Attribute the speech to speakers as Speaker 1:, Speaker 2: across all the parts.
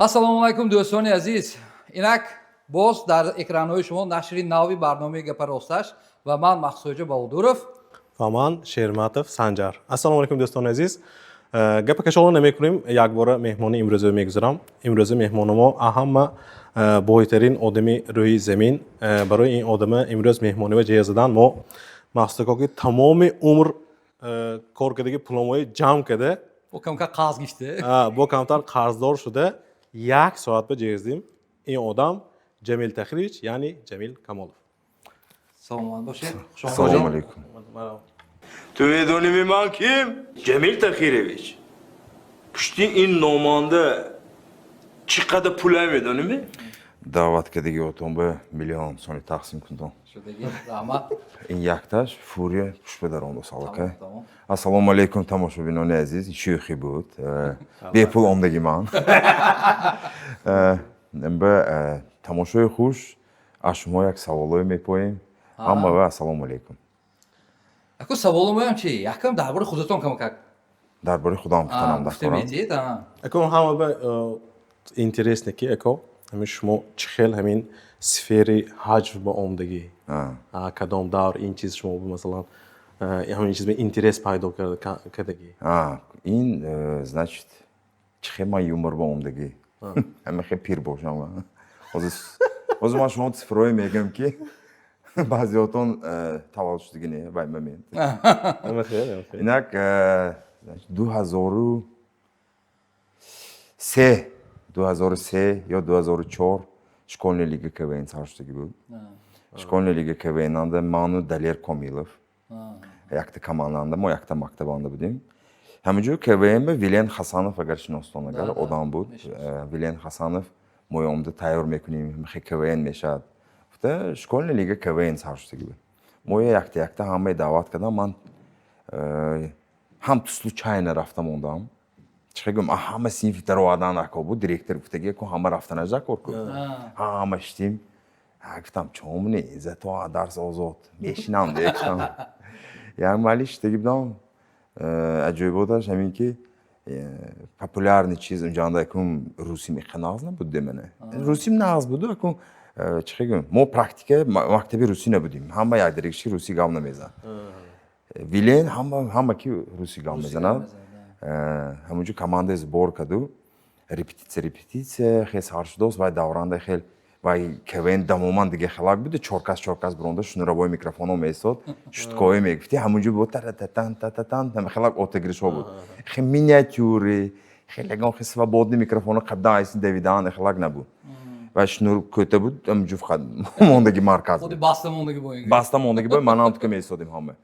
Speaker 1: Ассалому алайкум, дӯстони азиз. Инак боз дар экранҳои шумо нашри нави барномаи «Гапа росташ» ва ман Махсуҷо Баҳодуров.
Speaker 2: Ва ман Шерматов Санҷар. Ассалому алайкум, дӯстони азиз. Гапа кашола намекунем, якбора меҳмони имрӯза мегузарам. Имрӯза меҳмони мо ҳама бойтарин одами рӯи замин. Барои ин одама имрӯз меҳмонӣ ва ҷия задан мо мақсадако ки тамоми умр кор кардаги пуломои ҷамъ карда,
Speaker 1: бо камка қарз гирифте,
Speaker 2: бо камтар қарздор шуда, як соат ба ҷездим. Ин одам Ҷамил Тахирович, яъне Ҷамил Камолов.
Speaker 1: Саломат бошед.
Speaker 3: Ассалому алайкум.
Speaker 4: Ту медонӣ, ман ким? Ҷамил Тахирович. Пушти ин номонда чӣ қадар пула, медонӣ?
Speaker 3: Даъват кардагӣ отон ба миллион сони тақсим кунтон.
Speaker 1: Шудаги, раҳмат.
Speaker 3: Ин якташ фурия пушт дарондо салака.
Speaker 1: Тамом.
Speaker 3: Ассалому алайкум, тамошобинони азиз. Ин шӯхӣ буд. Бепул омдаги ман. Ба тамошои хуш, аз шумо як саволое мепоем. Ҳама ва ассалому алайкум.
Speaker 1: Аку, саволумоям чи? Якам дар бораи худатон камакак.
Speaker 3: Дар бораи худам гуфтанам
Speaker 1: гуфта
Speaker 3: дакорам.
Speaker 1: Метиҳед.
Speaker 2: Ако, ҳама ба интересно ки, ако, ҳамин шумо чӣ хел ҳамин сфери ҳаҷв ба омдагӣ? Кадом давр ин чиз шумо, масалан, ҳамин чиз ба интерес пайдо кардагӣ?
Speaker 3: Ин значит, чӣ хел ман юмор ба омдагӣ? Ҳама хел пир бошам. Ҳозир ман шумо цифрое мегӯям, ки баъзеотон таваллуд шудагӣ не вай момент.
Speaker 2: Ҳама хел, ҳама хел.
Speaker 3: Инак, значит, 2003, 2003 ё 2004 школьная лига КВН сар шудагӣ буд. Школьная лига КВН анда ману Далер Комилов якта команданда, мо якта мактабанда будем. Ҳаминҷо КВН ба Вилен Хасанов, агар шиностон, агар одам буд. Вилен Хасанов мо омда тайёр мекунем, хе КВН мешавад гуфта, школьная лига КВН сар шудагӣ буд. Мо якта якта ҳамаи даъват кардам. Ман ҳам случайно рафта мондам. Чӣ гӯям, ҳама синфи даровардан ако буд, директор гуфтаги ку ҳама рафтанаш кор ку. Ҳама шитим, гуфтам, чом не, зато дарс озод мешинам де, гуфтам. Як маҳали шитаги будам. Аҷоиботаш ҳамин ки популярный чиз унҷанда акун русӣ меқа нағз набуд, демене русим нағз буду. Акун чӣ гӯям, мо практика мактаби русӣ набудем, ҳама якдирегиши русӣ гап намезад. Вилен ҳама ки русӣ гап мезанад. Ҳамонҷо командаи сбор каду, репетитсия, репетитсия хел сар шудааст. Вай давранда хел вай КВН дамоман диге хелак буду, чоркас чоркас биронда, шнуровой микрофонҳо меистод, шуткое мегуфти. Ҳамонҷо буд тарататан тататан, ҳама хелак отыгрышҳо буд, хел миниатюры, хел ягон хел свободный микрофонҳо қабдан айсин давидан хелак набуд. Вай шнур кӯта буд, ҳамонҷо фақат мондаги марказ.
Speaker 1: Худи баста мондаги бо.
Speaker 3: Баста мондаги бо манам тука меистодем ҳама.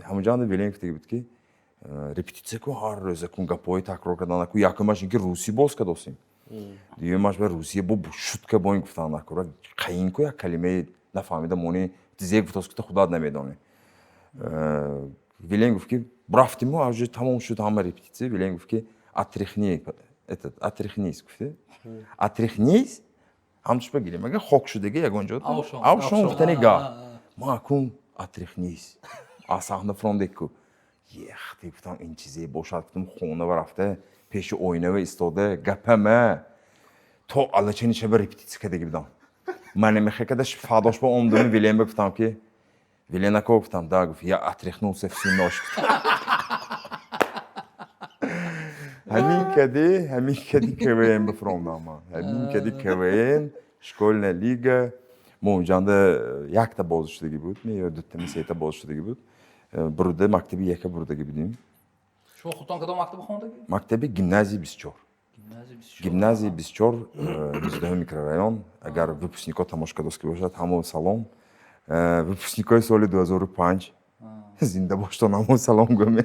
Speaker 3: Ҳамонҷо Вилен гуфтаги буд, ки репетитсия ку, ҳар рӯза кун, гапҳои такрор кардан ку. Якумаш ин ки русӣ боз кардосем, дуюмаш ба русия бо шутка бо ин гуфтан накура қаин ку, як калимаи нафаҳмида мони зе гуфтос, ки ту худат намедонӣ. Вилен гуфт, ки рафтиму уже тамом шуд ҳама репетитсия. Вилен гуфт, ки отряхни этот, отряхнись, гуфте, отряхнись, ҳамчуш бигирем, ага хок шудаги ягон ҷо авшон гуфтани гап. Ма акун отряхнись аз саҳна фурондек ку, ехте, гуфтам, ин чизе бошад. Гуфтам, хона ва рафта, пеши оинава истода, гапама то алачани шаба репетитсия кардаги будам. Ман намехе када фардош ба омдами Вилен ба гуфтам, ки Вилен ако, гуфтам, да, гуфт, я отряхнулся всю ночь. Ҳамин кади КВН бифуромдам ман, ҳамин кади КВН, школьная лига. Мо унҷанда якта боз шудагӣ буд ё дутами сета боз шудагӣ буд. Бурда мактаби яка бурдагӣ будем.
Speaker 1: Шумо худтон кадом мактаба хондагӣ?
Speaker 3: Мактаби гимназии 24. Гимназии 24, 29 микрорайон. Агар выпускникҳо тамошо кардост бошад, ҳамо салом. Выпускникҳои соли 2005 зинда боштон, ҳамо салом гӯме.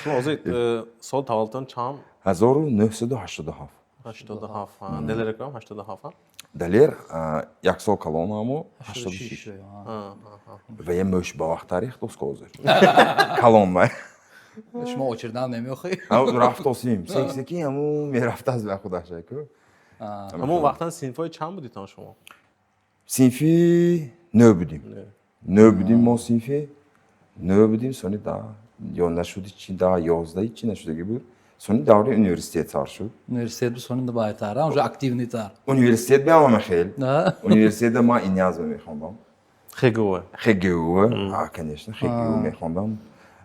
Speaker 2: Шумо ҳозир сол таваллудтон чанд?
Speaker 3: 1987.
Speaker 2: 87. Далер акам 87?
Speaker 3: Далер як сол калон, ҳамо 86 ва я мӯш ба вақт тарих дост, ҳозир калон вай.
Speaker 1: Шумо очирдан намеохӣ?
Speaker 3: Рафтосим секи, ҳаму мерафтааст ба худаш ку.
Speaker 2: Ҳамон вақтан синфҳои чанд будитон шумо?
Speaker 3: Синфи нӯ будем, нӯ будем мо, синфи нӯ будем. Сони да ё нашуди чи, да 11 чи нашудагӣ буд. Сони даври университет сар шуд.
Speaker 1: Университет бу сони байтар, уже активный тар.
Speaker 3: Университет биам хел.
Speaker 1: Да.
Speaker 3: Университетда ман Инязва мехондам.
Speaker 2: ХГУ.
Speaker 3: ХГУ, а, конечно, ХГУ мехондам.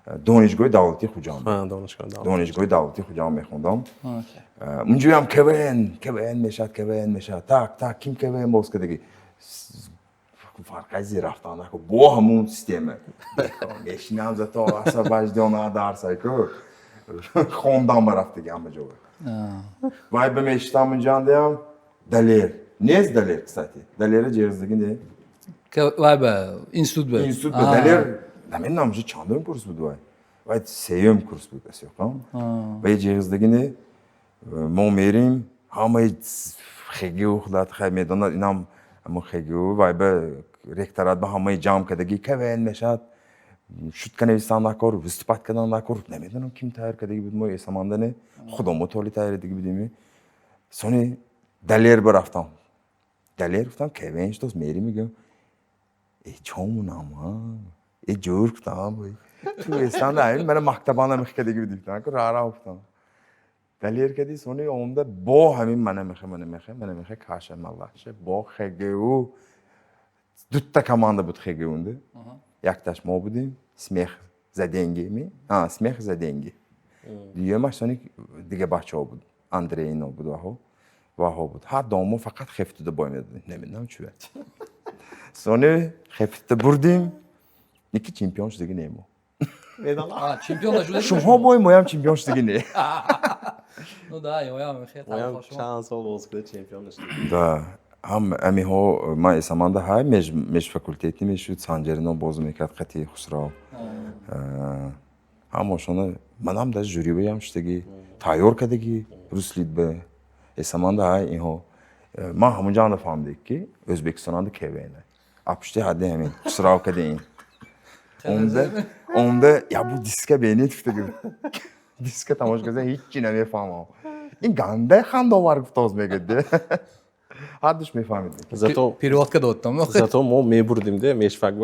Speaker 3: Донишгоҳи давлатии Хуҷанд.
Speaker 2: Ҳа, донишгоҳ давлат.
Speaker 3: Донишгоҳи давлатии Хуҷанд мехондам. Унҷоям КВН, КВН мешад, КВН мешад. Так, так, ким КВН боз кардагӣ? Фарқази рафтан нако бо ҳамун система. Мешинам, зато освобождёна дарсайку. Хондам ба рафтаги ҳама ҷо. Вай ба мешитам унҷандиам Далер. Нест Далер, кстати. Далера ҷерздаги не?
Speaker 1: Вай ба институт ба.
Speaker 3: Институт ба Далер, намедонам, уже чандум курс буд вай. Вай сеюм курс буд, асёқам. Вай ҷерздаги не? Мо мерим, ҳамаи ХГУ худат хай медонад, инам ҳамо ХГУ, вай ба ректорат ба ҳамаи ҷамъ кардаги, КВН мешад, шутка нависан накор, выступать кардан накор. Намедонам, ким тайёр кардаги буд, мо эсаманда не, худомо толи тайёр будем. Сони Далер ба рафтам. Далер гуфтам, КВН шудост, мерим, мегӯям. Э, чомунам, э, ҷӯр гуфтам. Ту эстанда ҳамин мана мактабана мехкадаги буди гуфтам, ра гуфтам. Далер кади, сони омда бо ҳамин мана мехе, мана мехе, мана мехе, каша малаша бо ХГУ дутта команда буд ХГУнда. Якташ мо будем, смех за деньги ми? А, смех за деньги. Дуюмаш сони дига бачаҳо буд. Андрей ино буд, ваҳо. Ваҳо буд. Ҳар домо фақат хефтуда бой медодем. Намедонам чӯ. Сони хефтуда бурдим. Ники чемпион шудаги не мо.
Speaker 1: А, чемпион нашуда.
Speaker 3: Шумоҳо бой, моям чемпион шудаги не.
Speaker 1: Ну да, ёям хеле
Speaker 2: Моям
Speaker 1: тараф шумо.
Speaker 2: чанд сол боз куда чемпион нашуд.
Speaker 3: Да, ҳам амиҳо ман эсаманда ҳай межфакультетӣ мешуд, Санҷарино боз мекард қати Хусрав. Ҳамошона манам дар жюривиам шудаги, тайёр кардагӣ руслитба эсаманда ҳай инҳо. Ман ҳамунҷо фаҳмидем, ки Ӯзбекистонанда КВН. А пушти ҳадди ҳамин Хусрав кади ин. Омда я бу диска бенед гуфтаги. Диска тамошо карда ҳичи намефаҳмам. Ин ганда хандовар гуфтоз мегӯяд. Ҳардуш мефаҳмидем.
Speaker 2: Зато
Speaker 1: Переводка додтам.
Speaker 2: зато мо мебурдим де межфак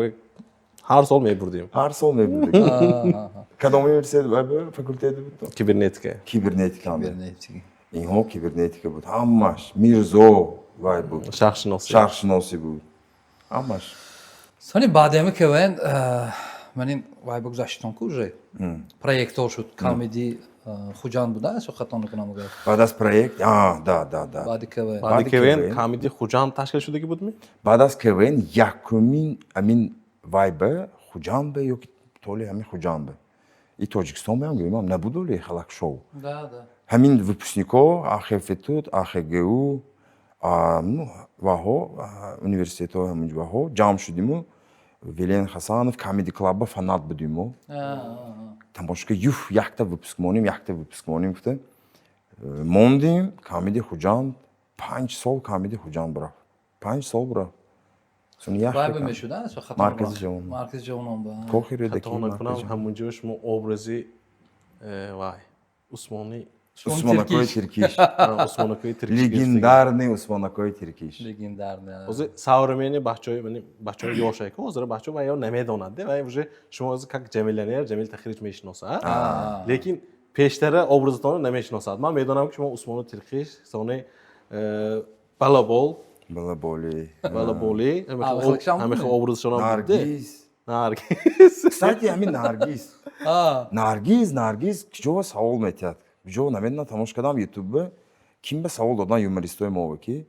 Speaker 2: ҳар сол мебурдим.
Speaker 3: Ҳар сол мебурдем. Кадом университет ва факултет буд?
Speaker 2: Кибернетика.
Speaker 3: Кибернетика. Инҳо кибернетика буд. Ҳамаш Мирзо вай буд.
Speaker 2: Шарқшиносӣ.
Speaker 3: Шарқшиносӣ буд. Ҳамаш.
Speaker 1: Сони баъдами КВН ман ин вай ба гузаштон ку уже проектор шуд, Камеди Хуҷанд буда, асо хато накунам агар.
Speaker 3: Баъд аз проект, а, да.
Speaker 1: Баъди КВН.
Speaker 2: Баъди
Speaker 3: Баъди
Speaker 2: КВН
Speaker 3: КВН.
Speaker 2: Камеди Хуҷанд ташкил шудагӣ будми?
Speaker 3: Баъд аз КВН якумин амин вай ба Хуҷанд ба ёки толи ҳамин Хуҷанд ба. И Тоҷикистон баам гӯям, набуд оли халак шоу.
Speaker 1: Да.
Speaker 3: Ҳамин выпускникҳо АХФТУ, АХГУ, ну, ваҳо, университетҳо ҳаминҷо ваҳо ҷамъ шудиму Вилен Хасанов Камеди Клабба фанат будиму. Тамошо юф якта выпуск монем, якта выпуск монем гуфта. Мондим Камеди Хуҷанд, 5 сол Камеди Хуҷанд бурафт. 5 сол бурафт. Сони як
Speaker 1: Вай ба мешуд, асо хато.
Speaker 3: Маркази ҷавонон.
Speaker 1: Маркази ҷавонон ба.
Speaker 3: Кохи Рӯдакӣ.
Speaker 2: Хато накунам,
Speaker 3: Маркази.
Speaker 2: ҳамунҷо шумо образи вай Усмони
Speaker 3: Усмонакои Тиркиш.
Speaker 2: Усмонакои Тиркиш.
Speaker 3: Легендарный Усмонакои Тиркиш.
Speaker 1: Легендарный.
Speaker 2: Ҳозир современный бачаҳои мани бачаҳои ёшайку ҳозир бачаҳо вай намедонад де, вай уже шумо ҳозир как Ҷамилянер Ҷамил Тахирич мешиносад, лекин пештара образатонро намешиносад. Ман медонам, ки шумо Усмону Тиркиш, сони Балабол.
Speaker 3: Балаболи.
Speaker 2: Балаболи.
Speaker 1: А, хелкшам
Speaker 2: ҳамихел
Speaker 1: будми?
Speaker 2: образшонам буде.
Speaker 3: Наргиз.
Speaker 2: Наргиз.
Speaker 3: Кстати, ҳамин Наргиз. Наргиз, Наргиз куҷо савол метиҳад? Куҷо намедонам, тамошо кардам Ютуб, ким ба савол додан юмористои мо, ки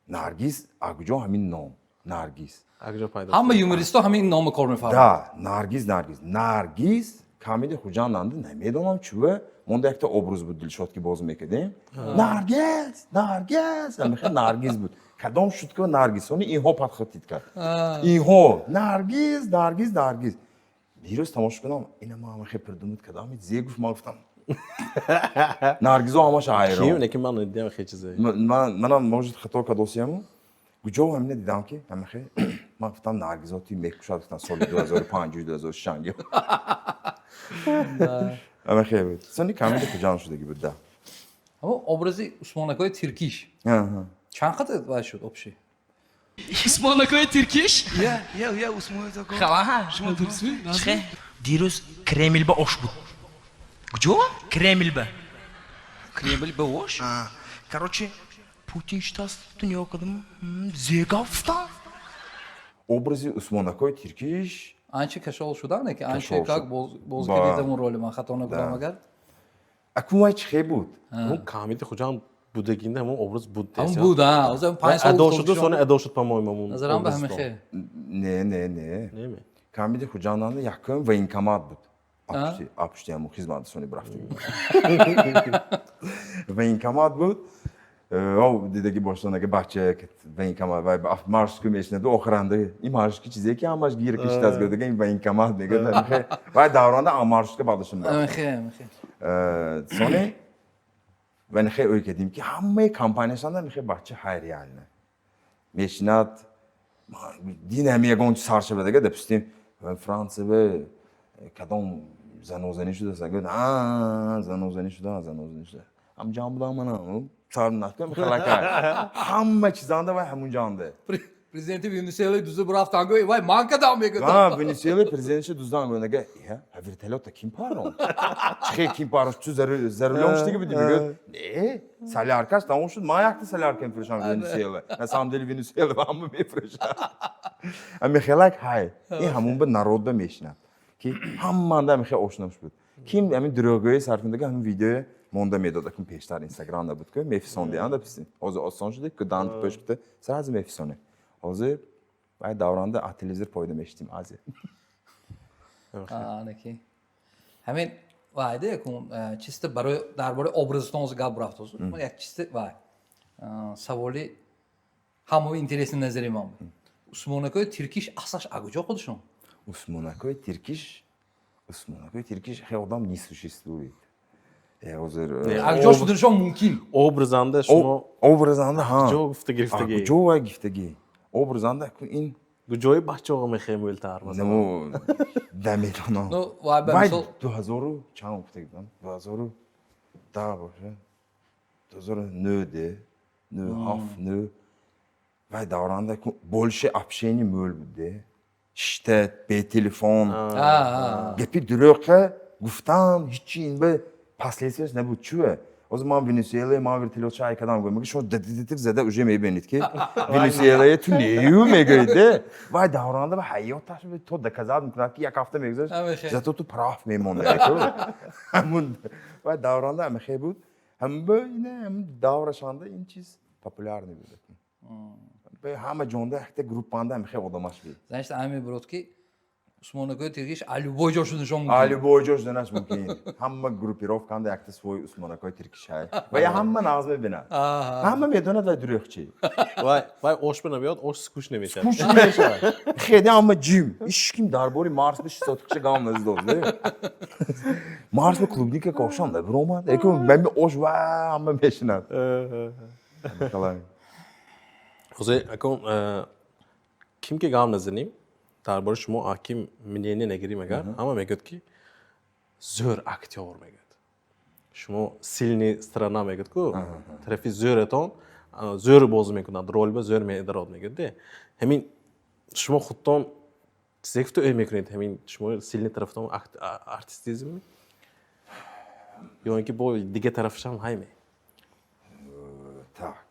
Speaker 3: Наргиз, а куҷо ҳамин ном? Наргиз.
Speaker 2: Акҷо пайдо
Speaker 1: Ҳама юмористо ҳамин номо кор мефармоянд.
Speaker 3: Да, Наргиз, Наргиз. Наргиз Камеди Хуҷанданда намедонам чува монда якта образ буд, Дилшод ки боз мекардем. Наргиз, Наргиз, ҳамихел Наргиз буд. Кадом шутка Наргиз? Сони инҳо подхватить кард. Инҳо Наргиз, Наргиз, Наргиз. Дирӯз тамошо кардам, ина ман ҳамахел придумать кардам, зе гуфт, ман гуфтам. Наргизо ҳамаша
Speaker 2: Ким?
Speaker 3: ҳайрон.
Speaker 2: Лекин ман надидам хел чизе.
Speaker 3: Манам может хато кардосияму. Куҷо ҳамина дидам, ки ҳамахе ман гуфтам, Наргизо ти мекушад, гуфтам, соли 2005 2006. Ҳамахе буд. Сони Камеди Хуҷанд шудагӣ буд, да.
Speaker 1: Ҳамо образи Усмонакои Тиркиш. Чанд қадр вай шуд общий?
Speaker 5: Усмонакои Тиркиш?
Speaker 6: Я, Усмон такой.
Speaker 5: Халаҳа.
Speaker 6: Шумо дурустми?
Speaker 5: Чихе? Дирӯз Кремлба ош буд.
Speaker 6: Куҷо?
Speaker 5: Кремлба. Кремл ба ош?
Speaker 6: А, короче, Путин штас дунё кадам зегафта.
Speaker 3: Образи Усмонакои Тиркиш.
Speaker 1: Анча кашол шудан, ки анча
Speaker 3: Кашол
Speaker 1: как
Speaker 3: шуд.
Speaker 1: бозӣ
Speaker 3: Ба.
Speaker 1: кардид ҳамун роли, ман хато накунам агар.
Speaker 3: Акун вай чӣ хе буд?
Speaker 2: Ҳамун Камеди Хуҷанд будагинда ҳамун образ буд.
Speaker 1: Ҳамун буд, а ҳозир 5 сол
Speaker 2: Адо шуду, сони адо шуд, по-моему, ҳамун
Speaker 1: Назарам ба ҳамин
Speaker 2: образтон.
Speaker 1: хе.
Speaker 3: Не, не, не.
Speaker 2: Неме?
Speaker 3: Камеди Хуҷанданда якум военкомат буд. Апушти ҳамун хизматрасони бурафтагӣ военкомат буд. О, дидаги бошад, ки бача военкомат вай маршку мешинаду, охиранда ин маршки чизе ки ҳамаш гир кишидааст, гӯяд, ин военкомат мегӯяд. Вай давронда маршка бадашон
Speaker 1: Ҳамин хе, ҳамин хе.
Speaker 3: Сони ва нихе ӯй кардем, ки ҳамаи компанияшанда михе бача ҳай, реально мешинад, дин ҳами ягон чи сар шавад, ага, допустим, Франсия кадом занозанӣ шудааст, гӯяд, а занозанӣ шуда, занозанӣ шуда, ҳам ҷам будам, мана сар накун, халака ҳама чизанда вай ҳамун ҷанда.
Speaker 1: Президенти Венесуэлаи дуза бурафтан, гӯй, вай ман кадам мегӯяд.
Speaker 3: А, Венесуэла президентша дуздан, гӯяд, ага, я вертолёта ким парон? Чихе ким парон? Ту за рулём шудиги буди? Мегӯяд, не, соляркаш тамом шуд, ман якта солярка мефурӯшам Венесуэла. На самом деле Венесуэла ҳама мефурӯшад. Ами хелак ҳай, ин ҳамун ба народ ба мешинад, ки ҳамаанда ами хел ошно шуд. Ким ҳамин дурӯғгӯи саркундаги ҳамин видео монда медод, акун пештар Инстаграм набуд, ку мефисондиан, допустим. Ҳозир осон шуд, ку дант пӯш кута, сразу мефисонӣ. Ҳозир вай давранда аз телевизор пайдо мешидим азия.
Speaker 1: Анаки ҳамин вайде кун чисто барои дар бораи образтон ҳозир гап рафт, ман як чисто вай саволи ҳамаи интересный назари ман буд. Усмонакои Тиркиш аслаш а куҷо худшон?
Speaker 3: Усмонакои Тиркиш, Усмонакои Тиркиш хе одам не существует. Ҳозир
Speaker 1: А куҷо шуданашон мумкин?
Speaker 2: Образанда шумо
Speaker 3: образанда ҳа.
Speaker 2: Куҷо гуфта гирифтагӣ?
Speaker 3: Куҷо вай гифтагӣ? Образанда ин
Speaker 2: Куҷои бачаҳо мехоҳем мӯлтар, масалан?
Speaker 3: Ну, намедонам.
Speaker 1: Ну, вай ба
Speaker 3: вай
Speaker 1: мисол
Speaker 3: 2000 чанд гуфта будам, 2010 боша, 2009 де, нӯ ҳафт, нӯ, вай давранда больше общение мӯл буд де, шишта бе телефон гапи дурӯға гуфтан ҳичи ин ба последствияш набуд. Чӯ ҳозир ман Венесуэлае, ман вертолётша ай кадам гӯям, шумо дддтв зада уже мебинед, ки Венесуэлае ту нею мегӯед де. Вай давранда ба ҳаёташ то доказать мекунад, ки як ҳафта мегузашт, зато ту прав мемонад. Ҳамун вай давранда ҳамихе буд, ҳамба ина ҳамун даврашанда ин чиз популярный буд. Ҳама ҷонда якта группанда ҳамихе одамаш буд.
Speaker 1: Значит, ҳамин бурод, ки Усмонакои Тиркиш а любой ҷо шуданашон
Speaker 3: А
Speaker 1: мумкин.
Speaker 3: Любой ҷо шуданаш мумкин. Ҳама группировканда якта свой Усмонакои Тиркишай ва я ҳама нағз мебинад, ҳама медонад вай дурӯғчи.
Speaker 2: Вай ош ба набиёд, ош скучно мешавад.
Speaker 3: Скучно мешавад. Хеле ҳама ҷим, ҳеч ким дар бори Марс ба шисотиқча гам назидод. Марс ба клубника кошам набиромад, яку мами ош ва ҳама мешинад.
Speaker 2: Ҳозир акун ким ки гам назанем дар бораи шумо, ким мнение нагирем агар, ҳама мегӯяд, ки зӯр актёр мегӯяд. Шумо сильный сторона мегӯяд ку, тарафи зӯратон, зӯр бозӣ мекунад, роль ба зӯр медарод мегӯяд де. Ҳамин шумо худтон чизе гуфта ӯй мекунед, ҳамин шумо сильный тарафтон артистизм ё ин ки бо дига тарафашам ҳайме?
Speaker 3: Так,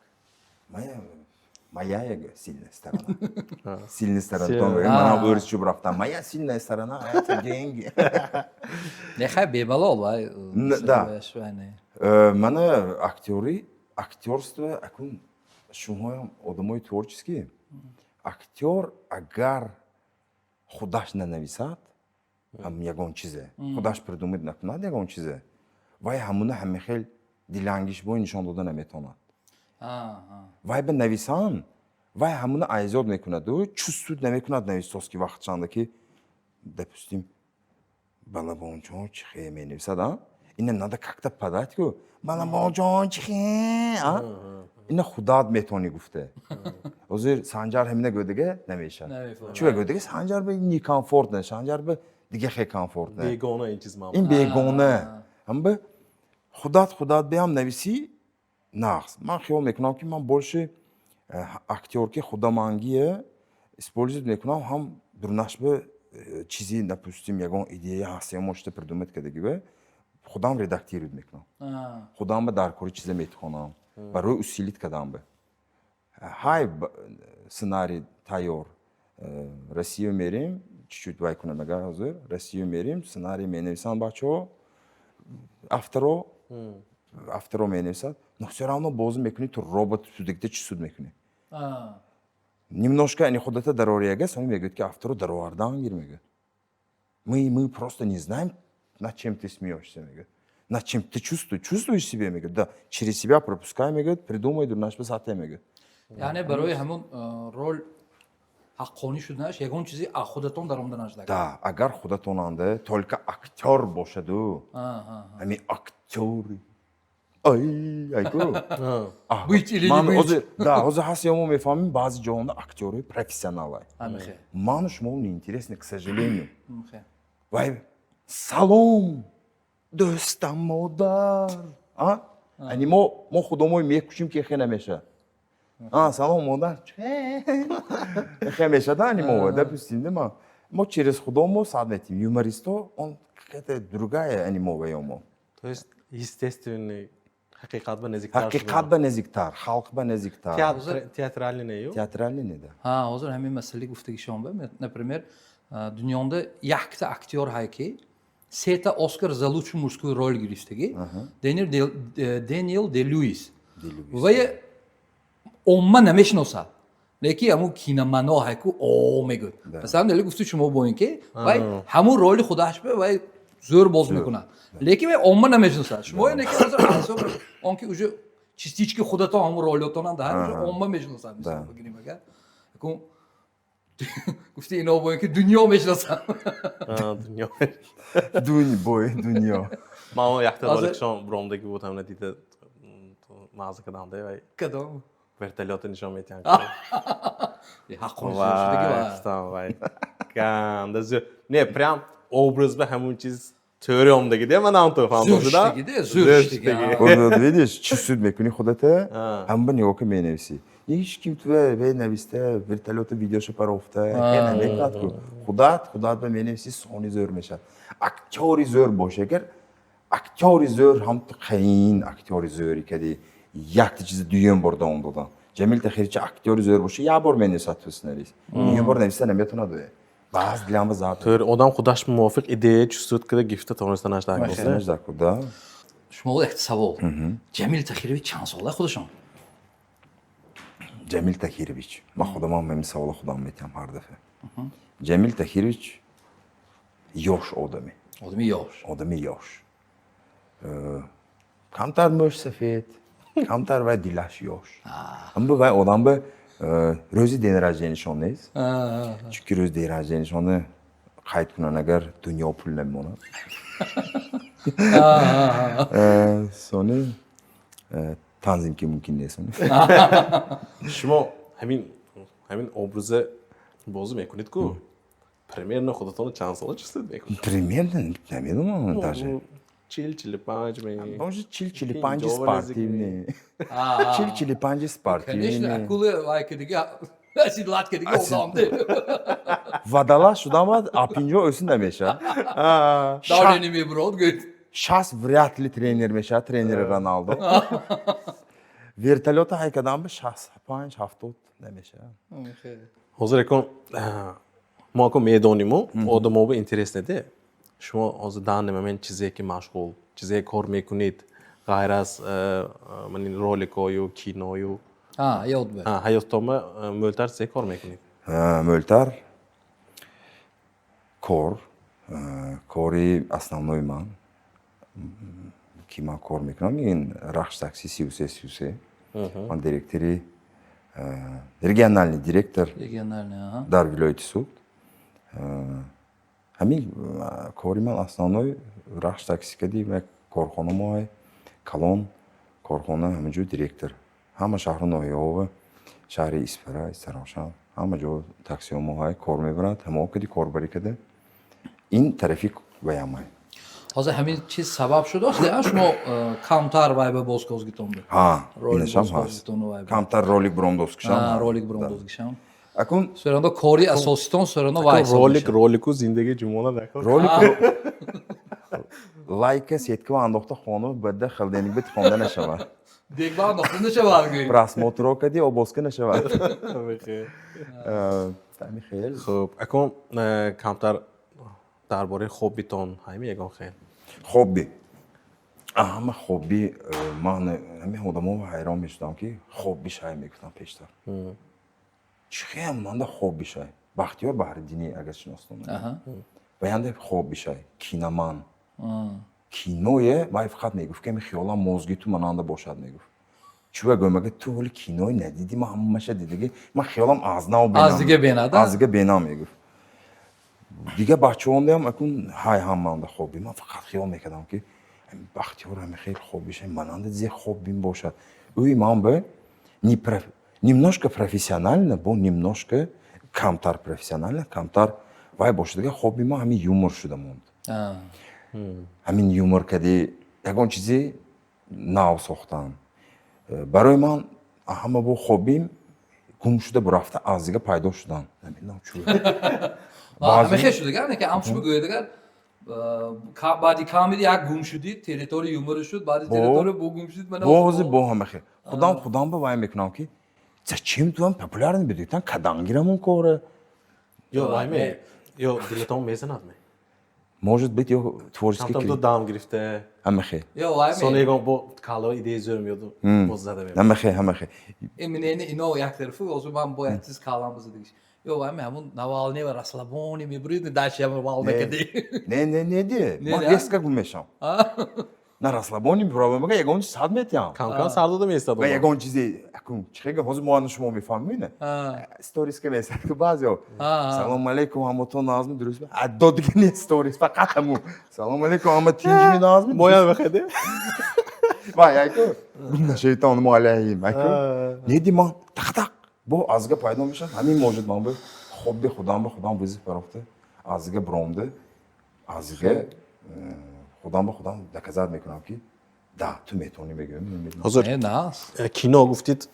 Speaker 3: моя сильная сторона. Сильная сторона. Мана o'rischa biroqdan моя сильная сторона — это деньги.
Speaker 1: Не, хай, бемалол вай.
Speaker 3: Да.
Speaker 1: Вай не.
Speaker 3: Мана актёри, актёрство, акун шумоям одамои творческий. Актёр агар худаш нанависад, ҳам ягон чизе, худаш придумать накунад ягон чизе, вай ҳамуна ҳама хел дилангиш бой нишон дода наметавонад. Вай ба нависан, вай ҳамуна айзод мекунаду чувствует намекунад нависоз, ки вақтчанда ки, допустим, балабонҷон чихе менависад, а ина надо как-то подать ку, балабонҷон чихе, а ина худат метавонӣ гуфте. Ҳозир Санҷар ҳамина гӯдига намешавад.
Speaker 1: Намефаҳмад.
Speaker 3: Чӣ гӯдига? Санҷар ба некомфортно, Санҷар ба дига хе комфортно.
Speaker 2: Бегона ин чиз ман.
Speaker 3: Ин бегона. Ҳамба худат биам нависӣ нағз. Ман хиёл мекунам, ки ман больше актёр, ки худамангие использовать мекунам, ҳам дурнаш ба чизи, допустим, ягон идея ҳаст, ё мошта придумать кардагӣ ба. Худам редактировать мекунам. Худам ба дар кори чиза метихонам. Барои усилить кардам ба. Ҳай сценарий тайёр. Россия мерем, чуть-чуть вай кунам агар ҳозир. Россия мерем, сценарий менависанд бачаҳо. Авторо менависад. Но всё равно бозӣ мекунӣ, ту робот судигда чӣ суд мекунӣ? Немножко ани худата дарорияга, сони мегӯяд, ки авторо даровардан гир, мегӯяд. Мы просто не знаем, над чем ты смеешься, мегӯяд. Над чем ты чувствуешь, чувствуешь себе, мегӯяд. Да, через себя пропускай, мегӯяд, придумай, дурнаш ба сатҳе, мегӯяд.
Speaker 1: Яъне барои ҳамон рол ҳаққонӣ шуданаш ягон чизи аз худатон даромада нашуда.
Speaker 3: Да, агар худатонанда только актер бошаду, ҳамин актёри. Ай, айку.
Speaker 1: Быть или не
Speaker 3: Ман
Speaker 1: быть.
Speaker 3: ҳозир, да, ҳозир ҳаст, ё мо мефаҳмем, баъзе ҷоҳонда актёрои профессионалай.
Speaker 1: Ҳамихе.
Speaker 3: Ману шумо неинтересны, к сожалению.
Speaker 1: Ҳамихе.
Speaker 3: Вай, салом, дӯстам, модар. А? Ани мо худомой мекушим, ки хе намеша. А, салом, модар. Хе меша, да, ани мо, допустим, да, мо через худомо сад метим. Юмористо, он какая-то другая ани мо ва мо.
Speaker 2: То есть естественный, ҳақиқат ба наздиктар.
Speaker 3: Ҳақиқат ба наздиктар, халқ ба наздиктар.
Speaker 2: Театр, театральный не ю?
Speaker 3: Театральный не, да.
Speaker 1: Ҳа, ҳозир ҳамин масъала гуфтагишон ба, например, дунёнда якта актёр ҳай, ки сета Оскар за лучшую мужскую роль гирифтагӣ, Дэниел Де Луис. Вая омма намешиносад, лекин ҳамун киномано ҳайку о мегӯяд. Масалан, неле гуфти шумо бо ин ки вай ҳамун роли худаш ба вай зӯр боз мекунад, лекин вай омма намешиносад. Шумо ине ки ҳозир ҳисоб он ки уже частички худатон ҳамун ролиотонам даҳад, уже омма мешиносад. Мисол бигирем, агар акун гуфти ино бо ин ки дунё мешиносад.
Speaker 2: Дунё.
Speaker 3: Дунь бой, дунё.
Speaker 2: Ман якта
Speaker 1: Ҳозир-
Speaker 2: роликшон бромдаги буд, ҳамина дида маза кардам, да, вай
Speaker 1: Кадом?
Speaker 2: Вертолёта нишон метиҳанд.
Speaker 1: Ҳаққони шудаги
Speaker 2: Вай,
Speaker 1: ва
Speaker 2: гуфтам, вай ганда зӯр. Не, прям образ ба ҳамун чиз тӯри омдаги, де, манам ту фаҳмдош,
Speaker 1: Зӯр
Speaker 2: да?
Speaker 1: шудаги, де, зӯр шудаги, а.
Speaker 3: Вот видишь, чӣ суд мекунӣ худата,
Speaker 2: А.
Speaker 3: ҳама ба нигоҳ ка менависӣ. Ҳеҷ ким ту ве нависта, вертолёта видеоша парофта, хе намекунад ку. Худат ба менависӣ, сони зӯр мешавад. Актёри зӯр боша, агар актёри зӯр ҳам ту қаин актёри зӯри кади, якта чизи дуюм бор давом додан. Ҷамил Тахирчи актёри зӯр боша, як бор менависад ту сценарист. Дуюм бор нависта наметавонад ве. Баъз дилам ба зад.
Speaker 2: Тӯри одам худаш мувофиқ идея чувствует када гифта тавонистанаш дар кор.
Speaker 3: Дар кор, да.
Speaker 1: Шумо як савол: Ҷамил Тахирович чанд сола худашон?
Speaker 3: Ҷамил Тахирович. Ман худамам ҳамин савола худам метиҳам ҳар дафъа. Ҷамил Тахирович ёш одаме.
Speaker 1: Одами ёш.
Speaker 3: Одами ёш. Камтар мӯш сафед, камтар вай дилаш ёш. Аммо вай одам ба рӯзи день рожденияшон нест. Чунки рӯзи день рожденияшонро қайд кунанд, агар дунё пул намемонад. Сони танзим ки мумкин нест.
Speaker 2: Шумо ҳамин образа бозӣ мекунед ку, примерно худатонро чанд сола чувствует мекунед?
Speaker 3: Примерно намедонам даже.
Speaker 2: 40, 45 ме?
Speaker 3: Может, 40, 45
Speaker 2: Пинҷоҳ
Speaker 3: спортивный. 40, 45
Speaker 1: Конечно,
Speaker 3: спортивный.
Speaker 1: Акула вай ки дига сидлат ки дига одамде.
Speaker 3: Вадала шудам баъд, а 50 өсӣ намешавад.
Speaker 1: Давление мебурод, гӯяд.
Speaker 3: 60 вряд ли тренер мешавад, тренери Роналдо. Вертолёта ҳай кардам ба 65, 70 намешавад.
Speaker 2: Ҳозир якон мо ако медониму одамо ба интерес неде. Шумо ҳозир данный момент чизе ки машғул, чизе кор мекунед, ғайр аз ман ин роликою киною?
Speaker 1: Ҳа, ёд бе.
Speaker 2: Ҳаёттома мӯлтар чизе кор мекунед?
Speaker 3: Мӯлтар кор, кори основной ман, ки ман кор мекунам, ин Рахш такси 33 33. Ман директори, региональный директор
Speaker 1: Региональный, аҳа.
Speaker 3: дар вилояти Суғд. Ҳамин кори ман основной Рахш такси кардим, як корхона моҳай калон корхона, ҳаминҷо директор. Ҳама шаҳру ноҳияҳо, шаҳри Исфара, Истаравшан, ҳама ҷо таксиҳо моҳай кор мебаранд, ҳамао кади корбарӣ карда. Ин тарафи ваямай.
Speaker 1: Ҳозир ҳамин чиз сабаб шудааст, шумо камтар вай ба бозкозгитон бе?
Speaker 3: Ҳа,
Speaker 1: Ролик
Speaker 3: инашам ҳаст.
Speaker 1: бозкозгитону вай ба.
Speaker 3: Камтар ролик буромдозкишам.
Speaker 1: Ролик буромдозгишам.
Speaker 3: Акун
Speaker 1: Сӯрандо кори асоситон сӯрандо вай ҳисоб
Speaker 2: Ролик
Speaker 1: мешавад.
Speaker 2: Ролику зиндагии ҷумона дакор.
Speaker 3: Ролик. Лайка сетка андохта, хона бада холодильник бит хонда нашавад.
Speaker 1: Дегба андохта нашавад, гӯй.
Speaker 3: Просмотро кади обоска нашавад. Ами хел.
Speaker 2: Хуб, акун камтар дар бораи хоббитон ҳайми ягон хел.
Speaker 3: Хобби, ҳама хобби, ман ҳамин одамо ҳайрон мешудам, ки хобби шай мегуфтам пештар. Чӣ хел манда хобби шай? Бахтиёр Баҳриддинӣ, агар шиностон, ваянде хобби шай киноман, киное. Вай фақат мегуфт, ки ами хиёлам мозги ту мананда бошад, мегуфт. Чува гӯмага, ту ҳоли кинои надидӣ, ман ҳамаша дидагӣ, ман хиёлам аз нав бенам.
Speaker 1: Аз дига бенад, а?
Speaker 3: Аз дига бенам, мегуфт. Дига бачаҳондеам акун ҳай ҳаманда хобби. Ман фақат хиёл мекардам, ки ами Бахтиёр ами хел хобби шай, мананда зе хоббим бошад. Ӯи ман бе не немножко профессионально, бо немножко камтар профессионально, камтар вай бошад. Дига хобби ман ҳамин юмор шуда монд. Ҳамин юмор кади ягон чизи нав сохтан. Барои ман ҳама бо хоббим гум шуда бурафта, аз дига пайдо шудан, намедонам чӯ.
Speaker 1: Ҳама хел шудагар, не ки ҳамчун бигӯед, агар баъди камеди як гум шудӣ, территория юмора шуд, баъди территория бо гум шудид, мана.
Speaker 3: Бо ҳозир бо ҳама хел худам ба вай мекунам, ки зачем туам популярный будӣ, кадан гирам он кора.
Speaker 2: Ё вайме, ё дилатон мезанад ме?
Speaker 3: Может быть, ё творческий.
Speaker 2: Камтар ту дам гирифта.
Speaker 3: Ҳама хел.
Speaker 1: Ё вайме.
Speaker 2: Сони ягон бо кало идея зӯр меёду, боз зада мебарад.
Speaker 3: Ҳама хел, ҳама хел.
Speaker 1: Эминени ино як тарафу, ҳозир ман бояд чиз калам бизадигиш. Ё вайме, ҳамун Навални ва расслабони мебурид, дальше ям вал мекади.
Speaker 3: Не, не, не, ди.
Speaker 1: Не,
Speaker 3: Ман
Speaker 1: не?
Speaker 3: резко гум мешам. На расслабони мебуравам, ягон чиз сад метиҳам.
Speaker 2: Кам-кам сар дода меистад.
Speaker 3: Ва ягон чизе акун чихега ҳозир мо шумо мефаҳмем, сторис ка месад ку баъзеҳо: «Салом алейкум, ҳамотон назми дуруст?» Адо дига не, сторис фақат ҳаму «Салом алейкум, ҳама тинҷими, назми».
Speaker 2: Моям бахеде.
Speaker 3: Вай, айку гум нашайтон мо алайҳим, айку неди, ман тақ-тақ бо азга пайдо мешавад. Ҳамин может ман бо хобби худам ба худам вызов барофта, азга биромда, азга худам ба худам доказать мекунам, ки да, ту метавонӣ, мегӯям, намедонам.
Speaker 2: Ҳозир
Speaker 1: Не, нас.
Speaker 2: Кино гуфтид,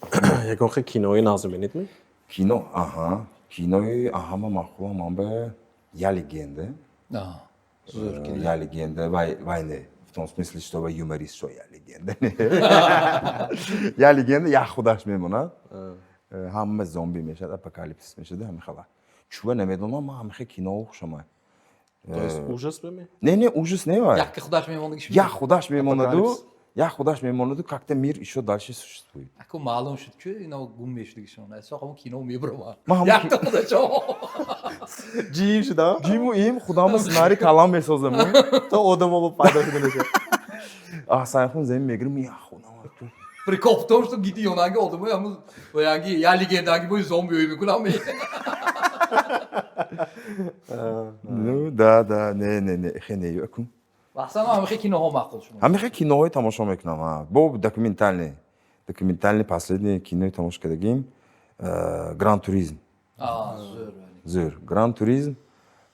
Speaker 2: ягон хел кинои нағз мебинед ми?
Speaker 3: Кино, аҳа, кинои ҳама маъқулам ман ба «Я легенда».
Speaker 1: Зӯр кино.
Speaker 3: «Я легенда», вай, вай не в том смысле, что вай юморист, что я легенда, не. «Я легенда» як худаш мемонад. Ҳама зомби мешавад, апокалипсис мешавад, ҳама хела. Чува намедонам, ман ҳама хел кино хушамай.
Speaker 2: То есть ужас беми?
Speaker 3: Не, не, ужас не вай.
Speaker 1: Якки худаш мемондагиш.
Speaker 3: Як худаш мемонаду,
Speaker 2: Апокалипсис.
Speaker 3: як худаш мемонаду, как-то мир ещё дальше существует.
Speaker 1: Аку маълум шуд, ки ино гум мешудагишон. Эсо ҳамун кино мебурам.
Speaker 3: Ман ҳамун
Speaker 1: Якта худашон.
Speaker 2: Ҷим шуда.
Speaker 3: Ҷиму им худама сценарий калам месозам.
Speaker 2: То одамо бо пайдо шуда мешавад.
Speaker 3: Аҳсанхун замин мегирим, як худам.
Speaker 1: Прикол в том, что гиди ёнанги одамои ҳамун ваянги «Я легенда»нги бои зомби ӯй мекунам.
Speaker 3: Ну да, да, не, не, не, хе не, акун.
Speaker 1: Аслан ҳама хел киноҳо маъқул шумо.
Speaker 3: Ҳама хел киноҳои тамошо мекунам, а. Бо документальный. Документальный последний кинои тамошо кардагим «Гран Туризм».
Speaker 1: А, зӯр.
Speaker 3: Зӯр. «Гран Туризм»,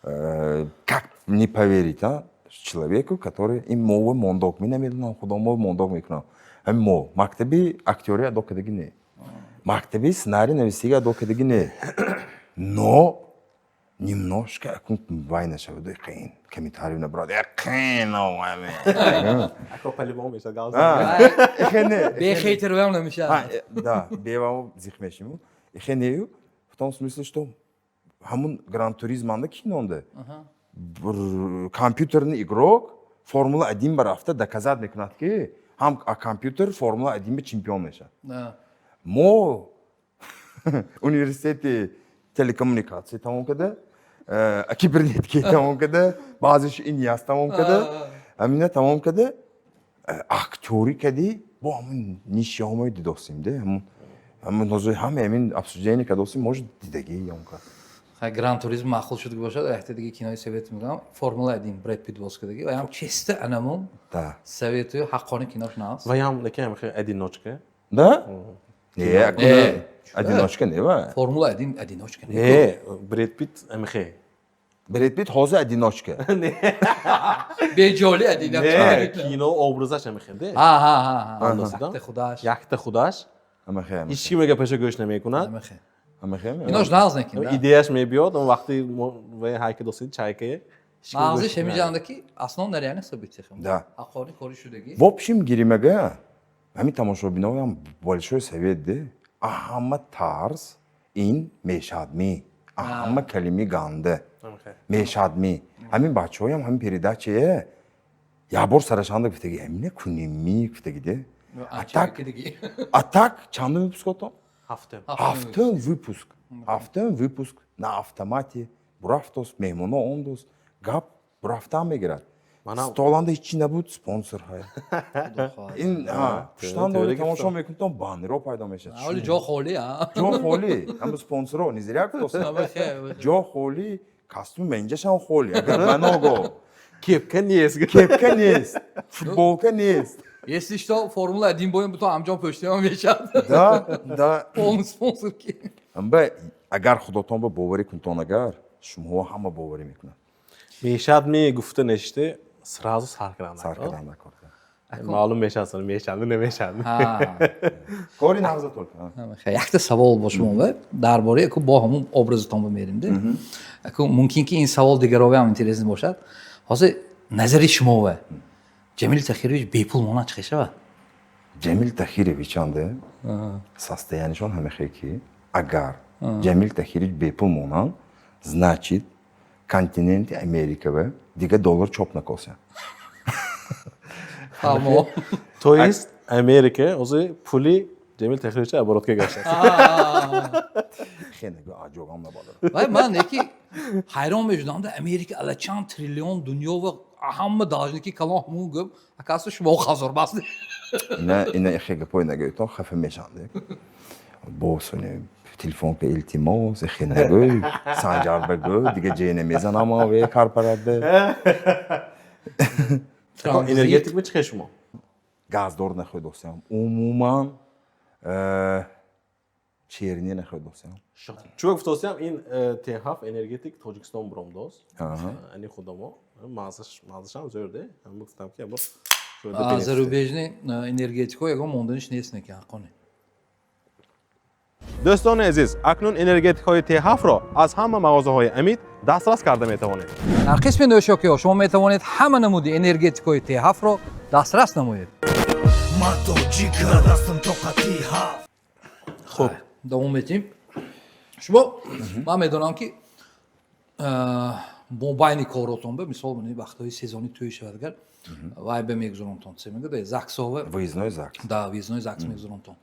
Speaker 3: как не поверить, а? Человеку, который ин мову мондок, ми намедонам, худо мову мондок мекунам. Ҳамин мо мактаби актёрӣ адо кардагӣ не. Мактаби сценарий нависига адо кардагӣ не. Но немножко акун вай нашавад, қин комментарий набрад, қин.
Speaker 2: Ако по-любому мешавад галз.
Speaker 3: Эхе не.
Speaker 1: Бехейтервам намешавад.
Speaker 3: Да, бевамо зих мешиму. Эхе нею, в том смысле, что ҳамун «Гран Туризм» анда кинонда компьютерный игрок Формула 1 ба рафта доказать мекунад, ки ҳам компьютер Формула 1 ба чемпион мешавад. Мо университети телекоммуникатсия тамом карда, кибернетика тамом карда, баъзеш иняс тамом карда, ҳамина тамом карда, актёрӣ кардӣ, бо ҳамун нишиҳомои дидосем де, ҳамун ҳозир ҳама ҳамин обсуждение кардосем, может, дидагӣ ёнка.
Speaker 1: Хай, «Гран Туризм» маъқул шуд бошад, якта дига кинои совет мегӯям: «Формула 1», Бред Питт боз кардагӣ ва ҳам чиста анамун советую, ҳаққони кинош наст.
Speaker 2: Ва ям лекин ҳам одиночка.
Speaker 3: Да, не?
Speaker 1: Не.
Speaker 3: Одиночка не ва.
Speaker 1: «Формула 1» одиночка не.
Speaker 2: Не, Бред Питт ҳамихе.
Speaker 3: Бред Питт ҳозир одиночка.
Speaker 1: Беҷоли одиночка.
Speaker 2: Не, кино образаш ҳамихе де.
Speaker 1: Ҳа, ҳа, ҳа, ҳа.
Speaker 2: Андозида?
Speaker 1: Якта худаш.
Speaker 2: Якта худаш.
Speaker 3: Ҳамахе.
Speaker 2: Ҳеч ким гапаша гӯш намекунад.
Speaker 1: Ҳамахе. Кинош нағз некин, да.
Speaker 2: Идеяш мебиёд, он вақти вай ҳайка досид чайкае.
Speaker 1: Мағзиш ҳамиҷанда ки основ на реальных событиях.
Speaker 3: Да.
Speaker 1: Ҳаққони кори шудагӣ.
Speaker 3: В общем, гиримага ҳамин тамошобиноям большой совет де: ҳама тарз ин мешадмӣ, ҳама калими ганда мешадмӣ. Ҳамин бачаҳоям ҳамин передачае якбор сарашанда гуфтаги, ҳамина кунемӣ гуфтагиде. А так, а так чандум выпуск отон?
Speaker 2: Ҳафтум.
Speaker 3: Ҳафтум выпуск, ҳафтум выпуск на автомате бурафтос, меҳмоно омдос, гап бурафтан мегирад. Столанда ҳечи набуд, спонсор ҳай ин пуштан дори, тамошо мекунтон, баннеро пайдо мешавад.
Speaker 1: Ҳоли ҷо холӣ.
Speaker 3: Ҷо холӣ, ҳама спонсоро низиряк ҷо холӣ, костюм инҷашам холӣ, агар баного.
Speaker 2: Кепка нест.
Speaker 3: Кепка нест, футболка нест.
Speaker 1: Если что, Формула 1 боем бутон ҳамҷон пӯштиён мешавад.
Speaker 3: Да.
Speaker 1: Полный спонсор ки.
Speaker 3: Амба агар худотон ба боварӣ кунтон, агар шумоҳо ҳама боварӣ мекунад.
Speaker 2: Мешад ми гуфта неште, сразу сар кардан.
Speaker 3: Сар кардан накор.
Speaker 2: Маълум мешад, мешад, намешад.
Speaker 3: Кори нағза только.
Speaker 1: Якта савол бо шумо дар бораи аку бо ҳамун образатон бимерим де. Аку мумкин ки ин савол дигарове ҳам интересный бошад. Ҳозир назари шумове, Ҷамил Тахирович бепул монанд чӣ шавад?
Speaker 3: Ҷамил Тахирович анде состояниешон ҳамехе ки агар Ҷамил Тахирович бепул монанд, значит, континенти Америкава дига доллар чоп накосян.
Speaker 1: Фаҳмо.
Speaker 2: То есть Америка ҳозир пули Ҷамил Тахировича оборотка гаштааст.
Speaker 3: Хе нагӯ, аҷогам набадара.
Speaker 1: Вай ман яки ҳайрон мешудам да, Америка ала чанд триллион дунё ва ҳама должники калон ҳамун гӯм, акасу шумо хазор баст.
Speaker 3: Ина ихе гапои нагӯйтон, хафа мешанд. Босони телефон ка, илтимос, ихе нагӯй, Санҷар багӯ, дига ҷе намезанам аве корпоратбе.
Speaker 2: Энергетик ми чихе шумо?
Speaker 3: Газдор нахӯй досям, умуман черни нахӯй досям.
Speaker 2: Чӯ гуфтосиям, ин Т7 энергетик Тоҷикистон буромдост, ани худамо маззашам зӯрде, ҳам гуфтам ки або.
Speaker 1: Зарубежный энергетико ягон монданиш нест неки ҳаққони.
Speaker 2: Дӯстони азиз, акнун энергетикҳои Т7-ро аз ҳама мағозаҳои Амид дастрас карда метавонед.
Speaker 1: Дар қисми нӯшокиҳо шумо метавонед ҳама намуди энергетикҳои Т7-ро дастрас намоед.
Speaker 7: Ма тоҷика дастам тоқати ҳафт.
Speaker 2: Хуб.
Speaker 1: Давом метиҳем. Шумо, ман медонам ки мобайни коротон ба мисол вақтҳои сезони тӯй шавад, агар вай ба мегузаронтон, се мегӯяд, ЗАГСове.
Speaker 3: Выездной ЗАГС.
Speaker 1: Да, выездной ЗАГС мегузаронтон.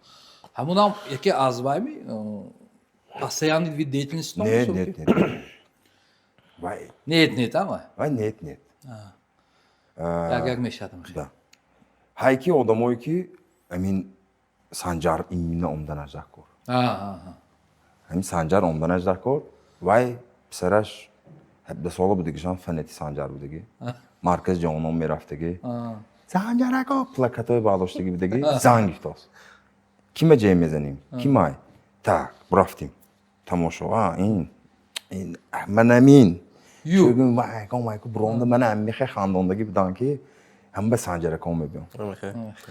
Speaker 1: Ҳамунам яке аз вайми постоянный вид деятельности?
Speaker 3: Нет, нет, нет, вай.
Speaker 1: Нет, нет, ама.
Speaker 3: Вай, нет, нет.
Speaker 1: Як як мешавад.
Speaker 3: Да, ҳайки одамое ки амин Санҷар именно омданаш дар кор, ҳамин Санҷар омданаш дар кор. Вай писараш 17 сола будагишам, фанати Санҷар будагӣ, маркази ҷавонон мерафтагӣ, Санҷарако плакатҳои бардоштагӣ будагӣ. Занг гифтост: «Кима ҷей мезанем, кимай?» Так, бурафтим тамошо. А ин манамин вайко буронда мана ҳамихе хандондагӣ будам ки ҳама ба Санҷаракон мебиём,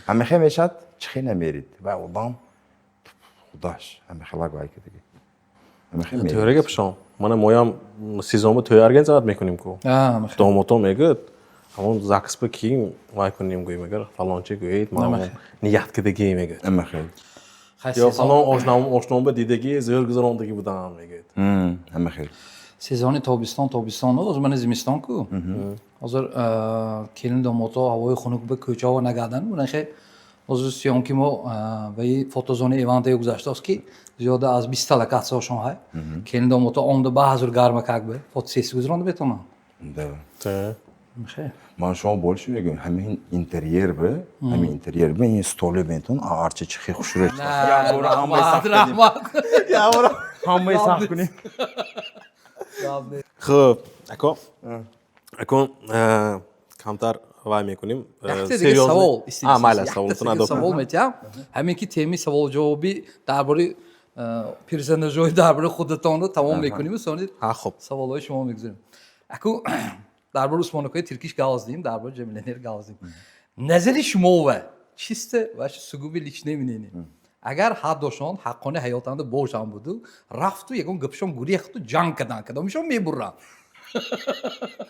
Speaker 3: ҳамихе мешад, чихе намерид. Вай одам худаш ҳамихелак вай кардагӣ.
Speaker 2: Тӯрага пишон, мана моям сезонба тӯй организовать мекунем ку, домото мегӯяд, ҳамон ЗАГСба ки вай кунем, гӯем, агар фалончи гӯед, ман ният кардагӣ, мегӯяд, ё фалон ошномба дидагӣ, зӯр гузарондагӣ будам, мегӯяд.
Speaker 3: Ҳамахел.
Speaker 1: Сезони тобистон, тобистон, ҳозир мана зимистон ку, ҳозир келин домодҳо ҳавои хунук ба кӯчаҳо нагардан. Унахе ҳозир съёмки мо ба и фотозонаи Ивантае гузаштааст ки зиёда аз 20-та локатсияшон ҳай. Келин домодҳо омда, ба ҳазур гарма как бы фотосессия гузаронда метавонанд.
Speaker 3: Да. Ман шумо больше мегӯям, ҳамин интерьер бе, ҳамин интерьер бе, ин столи бентон арча чихи хушрӯ.
Speaker 1: Раҳмат.
Speaker 3: Ҳамаи сахт кунем.
Speaker 2: Хуб, ако, акун камтар вай мекунем.
Speaker 1: Якта дига савол.
Speaker 2: Майла, саволтон.
Speaker 1: Савол метиҳам. Ҳамин ки теми савол ҷавобӣ дар бораи персонажҳои, дар бораи худатонро тамом мекунем, сони
Speaker 2: хуб
Speaker 1: саволҳои шумо мегузарем. Аку дар бораи Усмонакои Тиркиш гап задем, дар бораи Ҷамилянер гап задем. Назари шумова, чисто ваше сугубо личное мнение, агар ҳардошон ҳаққони ҳаётанда бошанд буду рафту ягон гапшон гурехту ҷанг кардан, кадомишон мебуранд?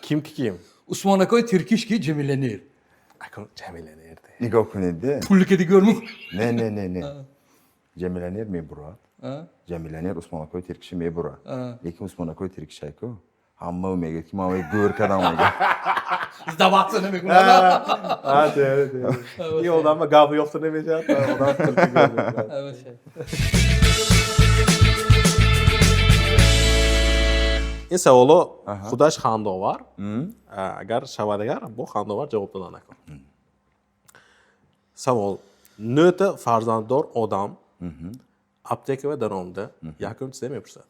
Speaker 2: Ким ки ким?
Speaker 1: Усмонакои Тиркиш ки Ҷамилянер?
Speaker 2: Акун Ҷамилянерде.
Speaker 3: Нигоҳ кунед, де.
Speaker 1: Пулики дигар.
Speaker 3: Не, не, не, не, Ҷамилянер мебурад. Ҷамилянер Усмонакои Тиркиши мебурад, лекин Усмонакои Тиркишайку ҳама мегӯяд, ки ман гӯр кардам, мегӯяд.
Speaker 1: Сдаваться намекунад.
Speaker 2: Ин одамма гап ёфта намешавад, одам пулки гӯр мекунад. Ин саволо худаш хандаовар, агар шавад, агар бо хандаовар ҷавоб дода накун. Савол: нӯта фарзанддор одам аптекава даромада якум чизе мепурсад?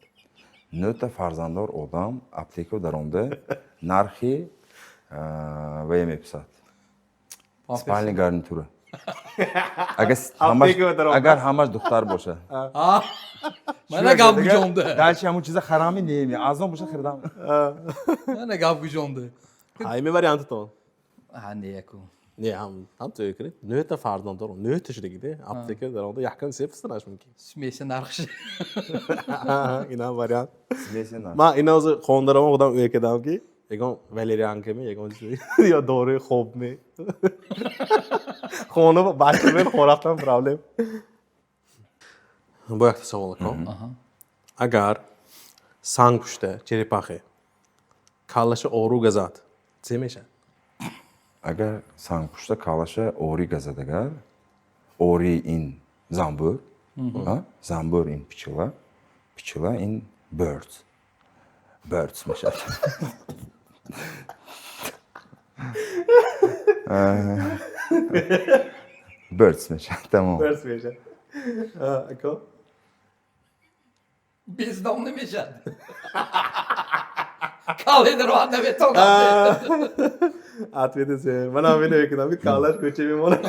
Speaker 3: Нӯта фарзанддор одам аптека даромада нархи вая мепурсад, спальный гарнитура, агар
Speaker 2: Аптекава даромада.
Speaker 3: Агар ҳамаш духтар бошад.
Speaker 1: Мана гап гуҷонда.
Speaker 3: Дальше ҳамун чиза харами неми, арзон боша, хирдам.
Speaker 1: Мана гап гуҷонда.
Speaker 2: Ҳайми вариантатон?
Speaker 1: Ҳа, не, ку.
Speaker 2: Не, ҳам тӯй кунед, нӯта фарзанддор, нӯта шудагиде, аптека даромада якум чизе пурсиданаш мумкин?
Speaker 1: Смеси нархш.
Speaker 2: Инам вариант.
Speaker 3: Смеси нарх.
Speaker 2: Ман ина ҳозир хондарамо, худам ӯя кардам, ки ягон валерьянками, ягон чиз ё доруи хобме. Хона бача хорафтам, проблем. Бо якта савол, ако. Агар сангпушта, черепахе, каллаша ору газад, чӣ мешавад?
Speaker 3: Агар сангпушта каллаша ори газад, агар ори ин занбӯр, а? Занбӯр ин пчела, пчела ин birds, birds мешавад. Birds мешавад, тамом.
Speaker 2: Birds мешавад, ако?
Speaker 1: Бездом намешад. Калле дароад наметонад.
Speaker 2: Ответ се манам мекунам, ки каллаш кӯча мемонад.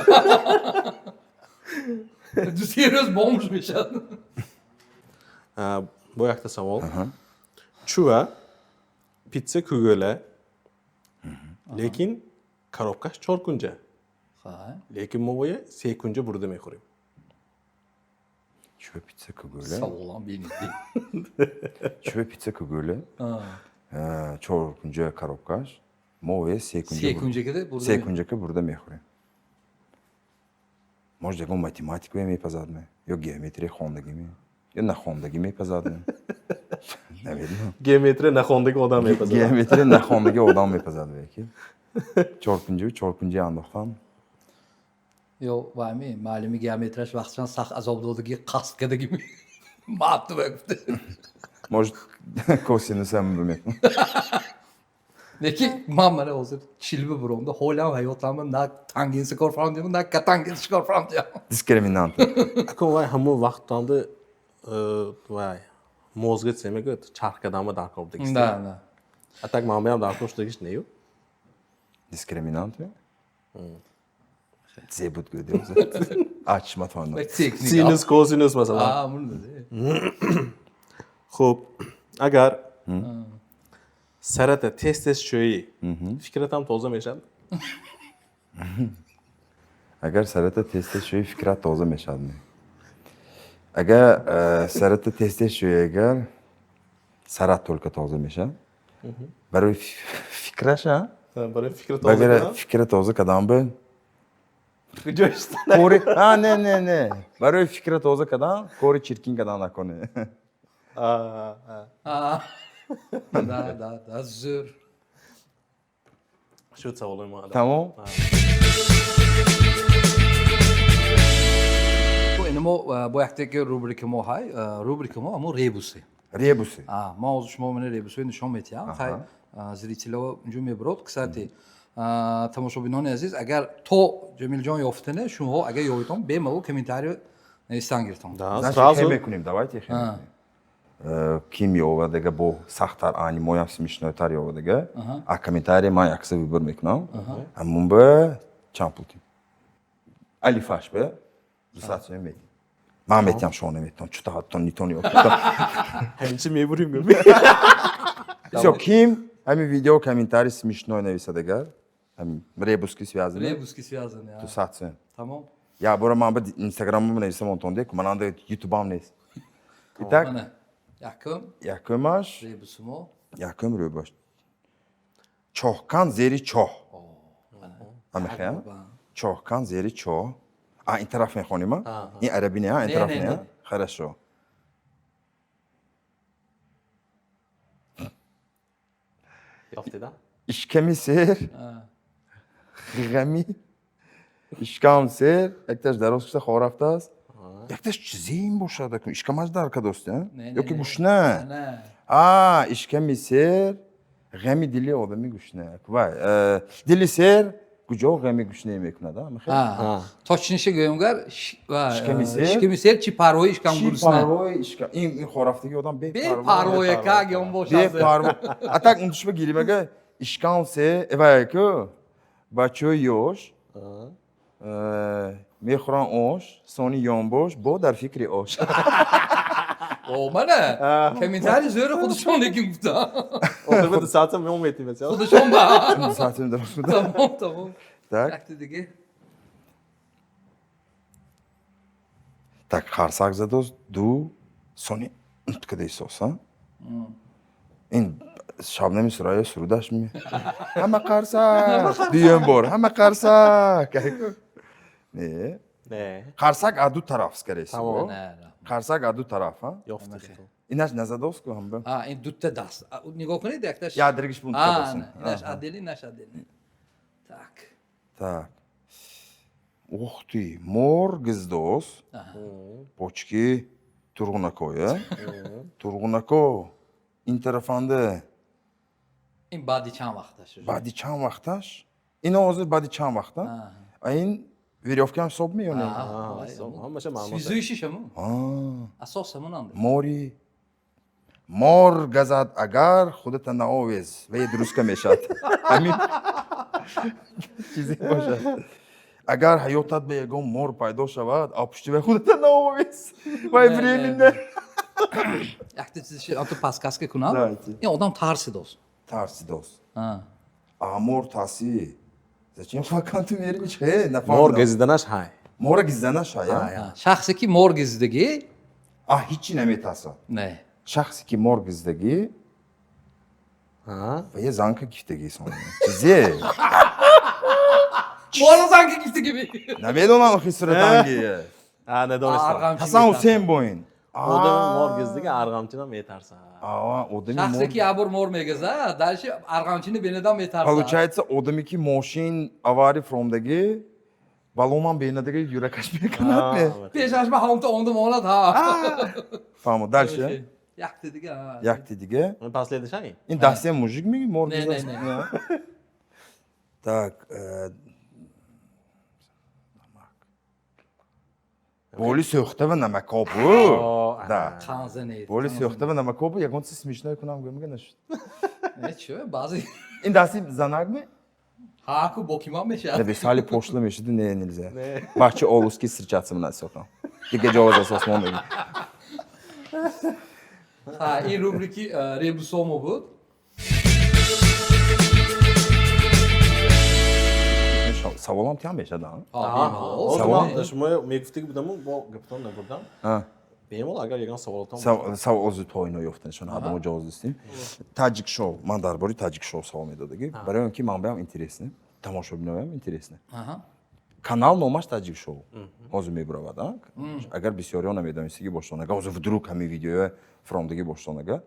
Speaker 1: 2-3 рӯз бомж мешад.
Speaker 2: Бо якта савол: чува питса кӯгӯла, лекин коробкаш чоркунҷа, лекин мо боя секунҷа бурда мехӯрем?
Speaker 3: Чува питса кӯгӯла.
Speaker 1: Саволам бинед.
Speaker 3: Чува питса кӯгӯла, чоркунҷа коробкаш, мо ве секунҷа.
Speaker 1: Секунҷакада бурда.
Speaker 3: Секунҷака бурда мехӯрем. Может, ягон математика мепазадме ё геометрия хондагиме ё нахондагӣ мепазадме, намедонам.
Speaker 2: Геометрия нахондаги одам мепазад.
Speaker 3: Геометрия нахондагӣ одам мепазад, ки чоркунҷу чоркунҷа андохтан.
Speaker 1: Ё вами маълими геометрияш вақтшан сахт азоб додагӣ, қасд кардагӣ матту гуфта.
Speaker 3: Может, косинусам бимекун.
Speaker 1: Лекин ман мана ҳозир 40 ба буромда, ҳолам ҳаётамда на тангенси кор фаҳмидам, на котангенси кор фаҳмидам.
Speaker 3: Дискриминант.
Speaker 2: Ако, вай ҳамон вақтанда вай мозги че мегӯяд, чарх кардама дар кор будагист.
Speaker 1: Да.
Speaker 2: А так манбаям дар кор шудагиш нею.
Speaker 3: Дискриминант зе буд, гӯдем ачматон.
Speaker 1: Техника.
Speaker 2: Синус, косинус, масалан. Хуб, агар сарата тез тез шӯӣ, фикратам тоза мешавад?
Speaker 3: Агар сарата тез тез шӯӣ, фикрат тоза мешавад? Агар сарата тез тез шӯӣ, агар сарат только тоза мешавад, барои фикраша.
Speaker 2: Барои фикра тоза.
Speaker 3: Багар фикра тоза кадан бе
Speaker 2: куҷош?
Speaker 3: Кори а, не, не, не, барои фикра тоза кадан кори чиркин кадан наконе.
Speaker 1: Да, зӯр.
Speaker 2: Шуд саволои мо.
Speaker 3: Тамом.
Speaker 1: Ин мо бо яктаки рубрика мо ҳай, рубрика мо ҳамун ребусе.
Speaker 3: Ребуси.
Speaker 1: Ма ҳозир шумо мана ребусҳои нишон метиҳам. Хай, зрителҳо инҷо мебурод. Кстати, тамошобинони азиз, агар то Ҷамилҷон ёфтане, шумоҳо агар ёбитон, бемалол комментарий навистан гиртон.
Speaker 2: Сразу
Speaker 3: мекунем, давайте хе мекунем. Ким ёвадага бо сахттар, ани моям смешнойтар ёвадага, а комментарий ман якса выбор мекунам, ҳамун ба чанд пул тим, алифаш ба 200 сом метим, ман метиҳам, шумо наметиҳам, чута ҳатто нитон ёфт.
Speaker 2: Ҳаминчи мебурим.
Speaker 3: Всё, ким ҳамин видео комментарий смешной нависадагар, ҳамин ребуски связаны.
Speaker 1: Ребуски связаны.
Speaker 3: 200 сом.
Speaker 1: Тамом.
Speaker 3: Я бора ман ба инстаграмам нависам, онтон дек мананда ютубам нест. Итак.
Speaker 1: Якум.
Speaker 3: Якумаш.
Speaker 1: Ребуси мо.
Speaker 3: Якум рӯбаш. Чоҳкан зери чоҳ. Амехе? Чоҳкан зери чоҳ. А, ин тараф мехоним, а? Ин араби не, а? Ин
Speaker 1: Не,
Speaker 3: тараф
Speaker 1: не,
Speaker 3: не, а?
Speaker 1: не.
Speaker 3: Хорошо.
Speaker 2: Ёфтида?
Speaker 3: Ишками сер, ғами, ишкам сер, якташ дароз кушта хор рафтааст. Якташ чизе ин бошад, акун ишкамаш дар кадост, а?
Speaker 1: Не, не,
Speaker 3: Ёки
Speaker 1: не.
Speaker 3: гушна?
Speaker 1: Не.
Speaker 3: А, ишками сер, ғами дили одами гушна. Вай, дили сер, куҷо ғами гушна мекунад, а? Мехе?
Speaker 1: А, точныйша гӯям гар,
Speaker 3: Ишками сер?
Speaker 1: Ишками сер, чӣ парвои ишкам
Speaker 3: Чӣ
Speaker 1: гурусна.
Speaker 3: парвои ишкам? Ин хорафтаги одам бепарво.
Speaker 1: Бепарвое как ён бошад.
Speaker 3: Бепарво. А так унтушба гиримага ишкам сер, вай ку бачаҳои ёш мехӯранд ош, сони ёнбош, бо дар фикри ош.
Speaker 1: О, мана комментарий зӯри худашон лекин гуфтам.
Speaker 2: Охир 2 соата меометим.
Speaker 1: Худашон ба.
Speaker 3: 2 соатим дароз буда.
Speaker 1: Тамом, тамом.
Speaker 3: Так.
Speaker 1: Якти диге.
Speaker 3: Так, қарсак задост, ду, сони унткада исос, а? Ин Шабнами Сурайё сурудаш ми? Ҳама қарсак! Дуюм бор, ҳама қарсак! Не.
Speaker 2: Не.
Speaker 3: Қарсак аз ду тараф, скорее всего.
Speaker 2: Тамом.
Speaker 1: Не, не.
Speaker 3: Қарсак аз ду тараф, а?
Speaker 2: Ёфтида.
Speaker 3: Инаш назадост ку ҳамба?
Speaker 1: А, ин дутта даст. А, нигоҳ кунед, якташ.
Speaker 3: Я диргиш бун
Speaker 1: А,
Speaker 3: кадосын.
Speaker 1: не, инаш отдельный, инаш отдельный. Так.
Speaker 3: Так. Ух ты, мор гиздос. Почки Турғунако, я? Турғунако. Ин тарафанда
Speaker 1: Ин баъди чанд вақташ?
Speaker 3: Баъди чанд вақташ? Ин ҳозир баъди чанд вақта? А ин верёвка ҳам ҳисоб ми ё не?
Speaker 2: Ҳамаша маъно.
Speaker 1: Связующий шаму.
Speaker 3: А,
Speaker 1: Асос ҳамонанд.
Speaker 3: Мори мор газад агар худата наовез, вае дуруст мешавад. Ҳамин чизе бошад. Агар ҳаётат ба ягон мор пайдо шавад, а пушти вай худата наовез. Вай
Speaker 1: Не, не,
Speaker 3: временно.
Speaker 1: Якта чизи ато подсказка кунам.
Speaker 3: Давайте.
Speaker 1: Ин одам тарсидост.
Speaker 3: Тарсидост.
Speaker 1: А.
Speaker 3: А мор таси. Зачем факанту меримич? Э,
Speaker 2: Мор
Speaker 3: нафаҳмидам.
Speaker 2: газиданаш ҳай.
Speaker 3: Мора гизданаш ҳая?
Speaker 1: А, шахсе ки мор гиздагӣ,
Speaker 3: А, ҳичи наметарсад.
Speaker 1: не.
Speaker 3: Шахсе ки мор гиздагӣ
Speaker 2: А?
Speaker 3: ва я занка гифтагӣ сон. Чизе?
Speaker 1: Мора занки гифтагӣ би.
Speaker 3: Намедонам охи суратанги.
Speaker 2: А, недонистам.
Speaker 1: Арғамчи
Speaker 3: Ҳасан
Speaker 1: метарсад.
Speaker 3: Ҳусейн бо ин.
Speaker 2: Одами мор газидаги арғамчинам метарсад.
Speaker 3: А, одами
Speaker 1: Шахсе
Speaker 3: мор.
Speaker 1: ки як бор мор мегазад, дальше арғамчини бенадам метарсад.
Speaker 3: Получается, одаме ки мошин авария фромдагӣ, баломам бенадаги юракаш мекунад ме?
Speaker 1: Пешаш ба ҳамта онда монад, ҳа.
Speaker 3: Фаҳмо, дальше.
Speaker 1: Якта дига. А.
Speaker 3: Якти дига.
Speaker 2: Последний ин?
Speaker 3: Ин дастия мужик меги мор
Speaker 1: Не, не,
Speaker 3: гиздаст?
Speaker 1: не.
Speaker 3: Не. Так, боли сӯхта ва намакобу. Да.
Speaker 1: Қанза не.
Speaker 3: Боли сӯхта ва намакобу ягон чиз смешное кунам гӯ мега нашуд.
Speaker 1: Не, чӣ? Баъзе
Speaker 3: Ин дасти занак ме?
Speaker 1: ҳа ку бокиман мешавад.
Speaker 3: Не, бесали пошло мешуд, не, нельзя. Бача олуски встречаться мена сохам. Дига ҷавоб аз осмон меги.
Speaker 1: Ҳа, ин рубрики ребусомо буд.
Speaker 3: Саволам тиам мешад, а?
Speaker 1: Ҳа, бемалол.
Speaker 3: Савол?
Speaker 2: Савол шумо мегуфтиги будаму бо гапатон набурдам.
Speaker 3: А.
Speaker 2: Бемалол агар ягон саволотон.
Speaker 3: Савол озу тоино ёфтаншон ҳадамо ҷавоб дистем. Таҷик шоу, ман дар бораи таҷик шоу савол медодагӣ. Барои он ки манбаам интересне, тамошобиноям интересне.
Speaker 1: Аҳа.
Speaker 3: Канал номаш Таҷик шоу. Ҳозир мебуравад, а? Агар бисёриҳо намедонистагӣ бошанд, ага ҳозир вдруг ҳамин видеоя фромдагӣ бошанд, ага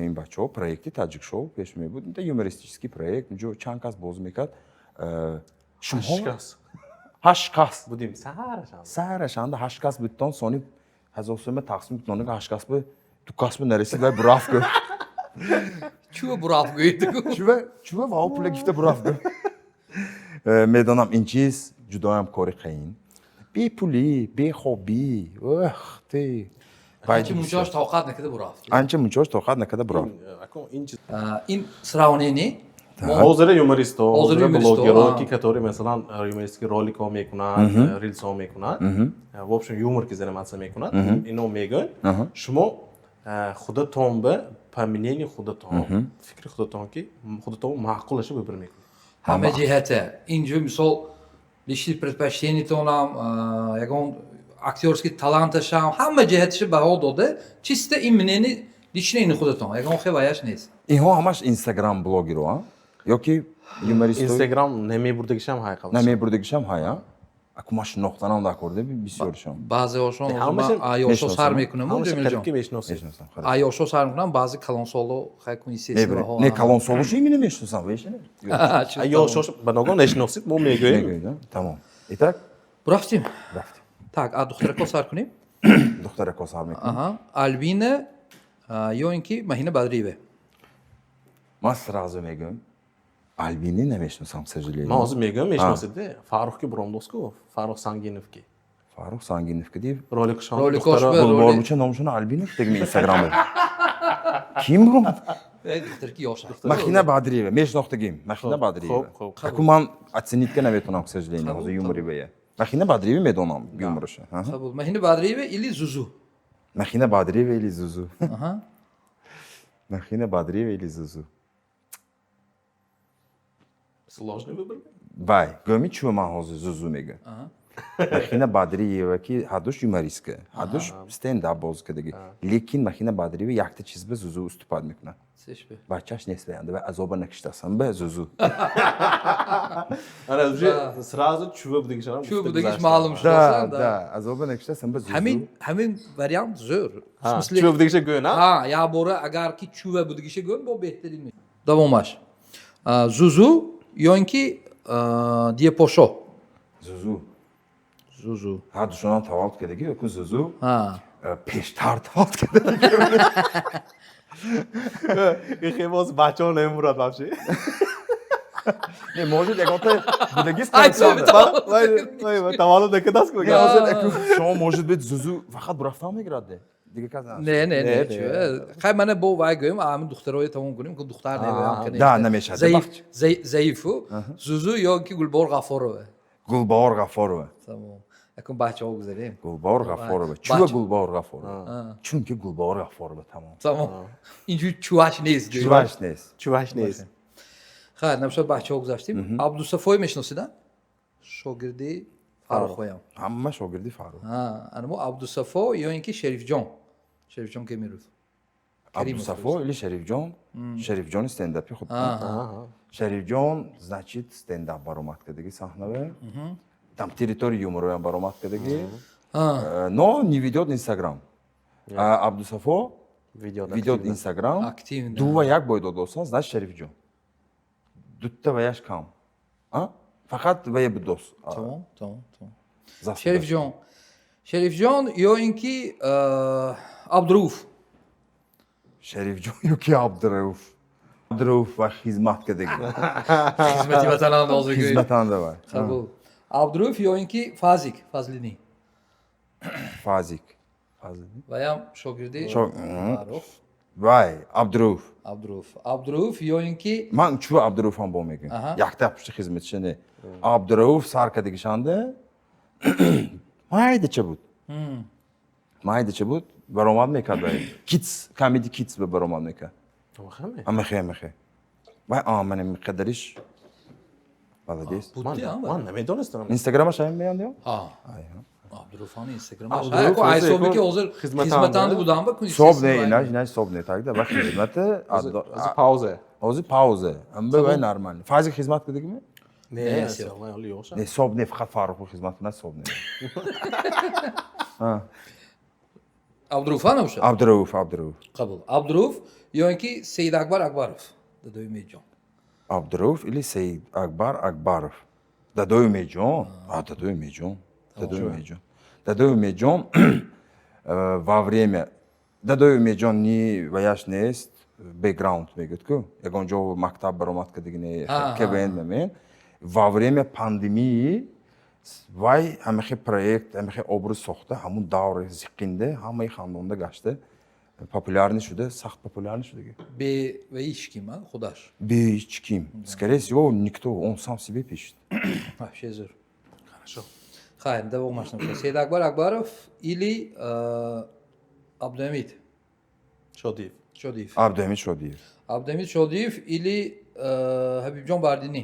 Speaker 3: ин бачаҳо проекти Таҷик шоу пеш мебуд. Инта юмористический проект, инҷо чанд кас боз мекард. Шумоҳо
Speaker 2: Ҳашт кас.
Speaker 3: ҳашт кас.
Speaker 2: Будим сарашам.
Speaker 3: Сарашанда ҳашт кас будтон, сони 1000 сӯма тақсим кунонага ҳашт кас бу ду кас бу нарасид, вай бурафт гӯ.
Speaker 1: Чӯ бураф гӯед?
Speaker 3: Чува, чува вао пула гифта бурафт гӯ. Медонам ин чиз ҷудоям кори қаин. Бепулӣ, бехобӣ, ох ты.
Speaker 1: Анча мунчош тоқат накарда бурафт.
Speaker 3: Анча мунчош тоқат накарда бурафт.
Speaker 2: Акун ин чиз
Speaker 1: Ин сравнение
Speaker 2: ҳозира юмористо,
Speaker 1: Ҳозира
Speaker 2: ҳозира
Speaker 1: юмористо,
Speaker 2: блогеро
Speaker 1: а.
Speaker 2: ки которые масалан юмористики роликҳо мекунанд, рилсҳо мекунанд, в общем юмор ки заниматься мекунанд, ино мегӯянд, шумо худатон ба по мнению худатон, фикри худатон ки худатон маъқулаша выбор мекунед.
Speaker 1: Ҳама ҷиҳата инҷо мисол личный предпочтение тонам, ягон актёрский таланташам, ҳама ҷиҳаташа баҳо дода, чисто ин мнение личный ини худатон, ягон хеваяш нест.
Speaker 3: Инҳо ҳамаш инстаграм блогеро, а? Ёки юмористои
Speaker 2: Инстаграм намебурдагишам ҳай қабл.
Speaker 3: Намебурдагишам ҳая. Аку ман шинохтанам дар кор, бисёршон.
Speaker 1: Баъзеҳошон
Speaker 2: Ҳамаша
Speaker 1: аёшо
Speaker 3: мешиносам.
Speaker 1: сар мекунам,
Speaker 2: Ҳамаша
Speaker 1: Ҷамилҷон.
Speaker 2: қариб ки мешиносед.
Speaker 3: Мешиносам, хорошо.
Speaker 1: Аёшо сар мекунам, баъзе калонсоло хай кун.
Speaker 3: Мебарем. Не, калонсолоши именно мешиносам, веши не?
Speaker 2: Ёшош ба ногоҳ нашиносед, мо мегӯем.
Speaker 3: Мегӯед, а? Тамом. Итак,
Speaker 1: Рафтим.
Speaker 3: Рафтем.
Speaker 1: Так, а духтарако сар кунем.
Speaker 3: Духтарако сар мекунем.
Speaker 1: Аҳа, Альбина ё ин ки Маҳина Бадриева?
Speaker 3: Ман сразу мегӯям. Альбини намешиносам, к сожалению.
Speaker 2: Ман ҳозир мегӯям, мешиносед. Фаррух ки буромдоску, Фаррух Сангинов ки.
Speaker 3: Фаррух Сангинов ки див.
Speaker 2: Роликшон.
Speaker 1: Роликош бе-
Speaker 3: Гулборбуча номшуна Альбинов дегми Инстаграмда. Ким бу?
Speaker 1: Духтарки ёш.
Speaker 3: Махина Бадриева, мешинохтагим. Махина Бадриева.
Speaker 2: Хоб, хоб.
Speaker 3: Аку ман оценить ка наметонам, к сожалению, ҳозир юмори бая. Махина Бадриева медонам юмориша. Аҳа.
Speaker 1: Қабул. Маҳина Бадриева или Зузу?
Speaker 3: Махина Бадриева или Зузу? Махина Бадриева или Зузу?
Speaker 2: Сложный выбор.
Speaker 3: Вай, гӯми чӯ, ман ҳозир Зузу мегӯям. Махина Бадриева ки ҳардуш юмористка, ҳардуш стендап боз кардагӣ. Лекин Махина Бадриева якта чиз ба Зузу уступать мекунад.
Speaker 1: Сешбе.
Speaker 3: Бачаш нест ваянда ва азоба накиштасан ба Зузу.
Speaker 2: Ана уже сразу чӯва будагишам.
Speaker 1: Чӯ будагиш маълум
Speaker 3: Да,
Speaker 1: шудасан, да.
Speaker 3: да, азоба накиштасан ба Зузу.
Speaker 1: Ҳамин вариант зӯр. В смысле-
Speaker 2: Чӯва будагиша гӯ, на?
Speaker 1: Ҳа, як бора агар ки чӯва будагиша гӯ, бо беҳтарин мешавад. Давомаш. Зузу ё ин ки Диепошо?
Speaker 3: Зузу.
Speaker 1: Зузу.
Speaker 3: Ҳардушонам таваллуд кардагӣ, ку Зузу
Speaker 1: Ҳа.
Speaker 3: Пештар таваллуд кардагӣ.
Speaker 2: Ихе боз бачаҳо намемурад вообще.
Speaker 3: Не, может, ягонта будагист.
Speaker 1: Ай, соби таваллуд.
Speaker 2: Вай, таваллуд накардаст ку.
Speaker 3: Не, ҳозир аку шумо, может быть, Зузу фақат бурафтан мегирад, де. Дига кас на.
Speaker 1: Не, не, не,
Speaker 2: Не,
Speaker 1: чӯ. Хай, мана бо вай гӯем, ҳамин духтарои тамом кунем, ки духтар не.
Speaker 3: Да, намешавад.
Speaker 1: Заиф, заифу. Зузу ё ки Гулбор Ғафорова?
Speaker 3: Гулбаҳор Ғафорова.
Speaker 1: Тамом. Акун бачаҳо гузарем.
Speaker 3: Гулбаҳор Ғафорова. Чӯ Гулбаҳор Ғафорова? Чунки Гулбаҳор Ғафорова, тамом.
Speaker 1: Тамом. Инҷо чуваш нест, гӯем.
Speaker 3: Чуваш нест.
Speaker 2: Чуваш нест.
Speaker 1: Хайр, набошад, бачаҳо гузаштем. Абдусафой мешиносида? Шогирди Фаррухоям.
Speaker 3: Ҳама шогирди Фаррух.
Speaker 1: Ҳа, анамо Абдусафо ё ин ки Шерифҷон? Шерифҷон Кемиров. Каримов.
Speaker 3: Абдусафо или Шарифҷон? Шарифҷони стендапи худ. Шарифҷон, значит, стендап баромад кардагӣ саҳнаве. Там территория юмороям баромад кардагӣ. Но не ведет Инстаграм. А Абдусафо
Speaker 2: Ведет
Speaker 3: ведет
Speaker 2: активно.
Speaker 3: Инстаграм.
Speaker 1: Активно.
Speaker 3: Ду ва як бой додосан, значит, Шарифҷон. Дутта ваяш кам. А? Фақат вая будос.
Speaker 1: Тамом.
Speaker 3: Заслуга.
Speaker 1: Шерифҷон. Шерифҷон ё ин ки Абдурауф?
Speaker 3: Шарифҷон ё ки Абдурауф? Абдурауф ва хизмат кардагӣ.
Speaker 1: Хизмати ватананд ҳозир гӯем.
Speaker 3: Хизматанда вай.
Speaker 1: Қабул. Абдурауф ё ин ки Фазик Фазлиддин?
Speaker 3: Фазик. Фазик.
Speaker 1: Ваям шогирди Фаррух.
Speaker 3: Вай, Абдурауф.
Speaker 1: Абдурауф. Абдурауф ё ин ки
Speaker 3: Ман чӯ Абдурауфам бо мегӯям. Якта пушти хизматша не. Абдурауф сар кардагишанда майдача буд. Майдача буд, баромад мекард вай. Kids, Comedy Kids ба баромад мекард.
Speaker 2: Хаме.
Speaker 3: Амахе, амахе. Вай, а, ман миқадариш. Молодец.
Speaker 1: Будди, а?
Speaker 2: Ман намедонистам.
Speaker 3: Инстаграмаш ҳам меяндем?
Speaker 1: А. Абдурауфани Инстаграмаш.
Speaker 2: Абдурауф
Speaker 1: Ай,
Speaker 2: ҳозир
Speaker 1: ҳисоби ки ҳозир
Speaker 2: хизматанда.
Speaker 1: Хизматанда будам ба кун.
Speaker 3: Соб не, инаш соб не, так да, ва хизмати.
Speaker 2: Ҳозир пауза.
Speaker 3: Ҳозир пауза. Амба вай нормально. Файзи хизмат кардагими?
Speaker 2: Не,
Speaker 1: Не,
Speaker 2: ҳоли ёша.
Speaker 3: Не, соб не, фақат Фаррух хизмат кунад, соб не.
Speaker 1: Абдурауфа набошад?
Speaker 3: Абдурауф, Абдурауф.
Speaker 1: Қабул. Абдурауф ё ин ки Саид Акбар Акбаров? Дадои Меҷон.
Speaker 3: Абдурауф или Саид Акбар Акбаров? Дадои Меҷон. А, дадои Меҷон. Дадои Меҷон. Дадои Меҷон во время дадои Меҷон ни ваяш нест, бэкграунд мегӯяд ку. Ягон ҷо мактаб баромад кардагӣ не, КВН намен. Во время пандемии вай ҳамахе проект, ҳамахе образ сохта, ҳамун даври зиқинде, ҳамаи хандонда гашта, популярный шуда, сахт популярный шудаги.
Speaker 1: Бе ва ҳеч ким, а? Худаш.
Speaker 3: Бе ҳеч ким. Скорее всего, никто, он сам себе пишет.
Speaker 1: Вообще зӯр. Хорошо. Хайр, давомаш набошад. Саид Акбар Акбаров или Абдуҳамид
Speaker 2: Шодиев.
Speaker 1: Шодиев?
Speaker 3: Абдуҳамид Шодиев.
Speaker 1: Абдуҳамид Шодиев или Ҳабибҷон Баҳриддинӣ?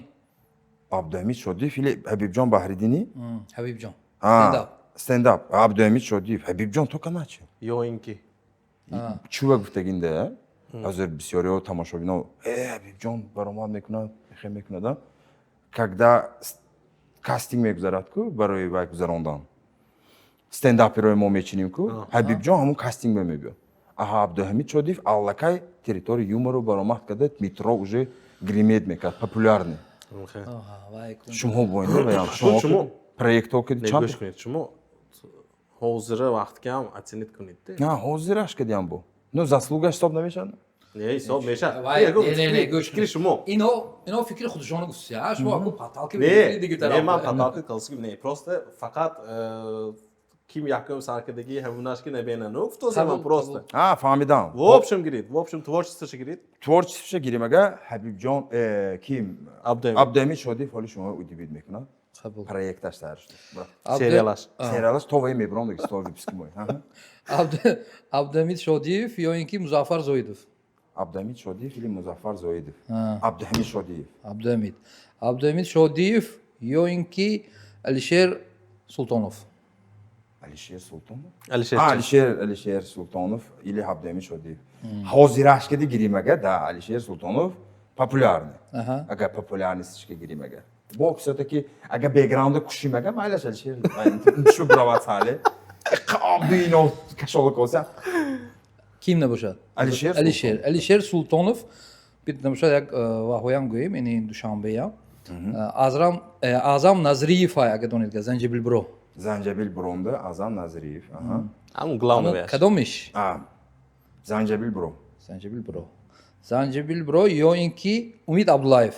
Speaker 3: Абдуҳамид Шодиев или Ҳабибҷон Баҳриддинӣ?
Speaker 1: Ҳабибҷон.
Speaker 3: А,
Speaker 1: Стендап.
Speaker 3: Стендап. Абдуҳамид Шодиев. Ҳабибҷон только начал.
Speaker 2: Ё ин ки
Speaker 3: Чува гуфтагинда, ҳозир бисёриҳо тамошобино, э, Ҳабибҷон баромад мекунад. Хе мекунада. Когда кастинг мегузарад ку барои вай гузарондан. Стендаперои мо мечинем ку. Ҳабибҷон ҳамун кастинг ба мебиёд. Аҳа, Абдуҳамид Шодиев аллакай территория юмору баромад карда, метро уже гремит мекард, популярный. Шумо бойна ваям. Шумо проектҳо ки
Speaker 2: Не,
Speaker 3: чанд
Speaker 2: гӯш кунед, шумо ҳозира вақт ки ҳам оценить кунед.
Speaker 3: На, ҳозираш кардиам бо. Ну, заслугаш ҳисоб намешавад?
Speaker 2: Не, ҳисоб мешавад.
Speaker 1: Вай, не, не, не, гӯш
Speaker 2: фикри шумо.
Speaker 1: Ино фикри худшоно гуфтия. Шумо аку паталки
Speaker 2: Не,
Speaker 1: диги
Speaker 2: не,
Speaker 1: тараф.
Speaker 2: ман паталки калсики не, просто фақат ким якум саркардагӣ ҳамунаш ки набенану гуфтосам ман просто.
Speaker 3: А, фаҳмидам.
Speaker 2: В общем гирид, в общем творчествоша гирид.
Speaker 3: Творчествоша гирим ага, Ҳабибҷон ким?
Speaker 2: Абдуҳамид.
Speaker 3: Абдуҳамид Шодиев ҳоли шумо удивить мекунад.
Speaker 1: Қабул.
Speaker 3: Проекташ сар шуд.
Speaker 2: Сериалаш.
Speaker 3: Сериалаш то вай мебурам диги 100 выпуски мой.
Speaker 1: Абдуҳамид Шодиев ё ин ки Музаффар Зоидов?
Speaker 3: Абдуҳамид Шодиев или Музаффар Зоидов? Абдуҳамид Шодиев.
Speaker 1: Абдуҳамид. Абдуҳамид Шодиев ё ин ки Алишер Султонов?
Speaker 3: Алишер Султонов?
Speaker 2: Алишер.
Speaker 3: А, Алишер Султонов или Абдуҳамид Шодиев. Ҳозираш кади гирим ага, да, Алишер Султонов популярный. Ага, популярностьшка гирим ага. Бо все-таки ага бэкграунда кушим ага, майлаш Алишер. Шу буравад сали. Абду ино кашола коса.
Speaker 1: Ким набошад?
Speaker 3: Алишер.
Speaker 1: Алишер. Алишер Султонов бит набошад як ваҳоям гӯем, ини Душанбеям. Азрам Аъзам Назриев ага донед га Занҷибил бро.
Speaker 3: Занҷабил бронда Азам Назриев. Аҳа.
Speaker 2: Ҳамун главный ваяш.
Speaker 1: Кадомиш?
Speaker 3: А, Занҷабил бро.
Speaker 1: Занҷибил бро. Занҷибил бро ё ин ки Умид Абдуллаев?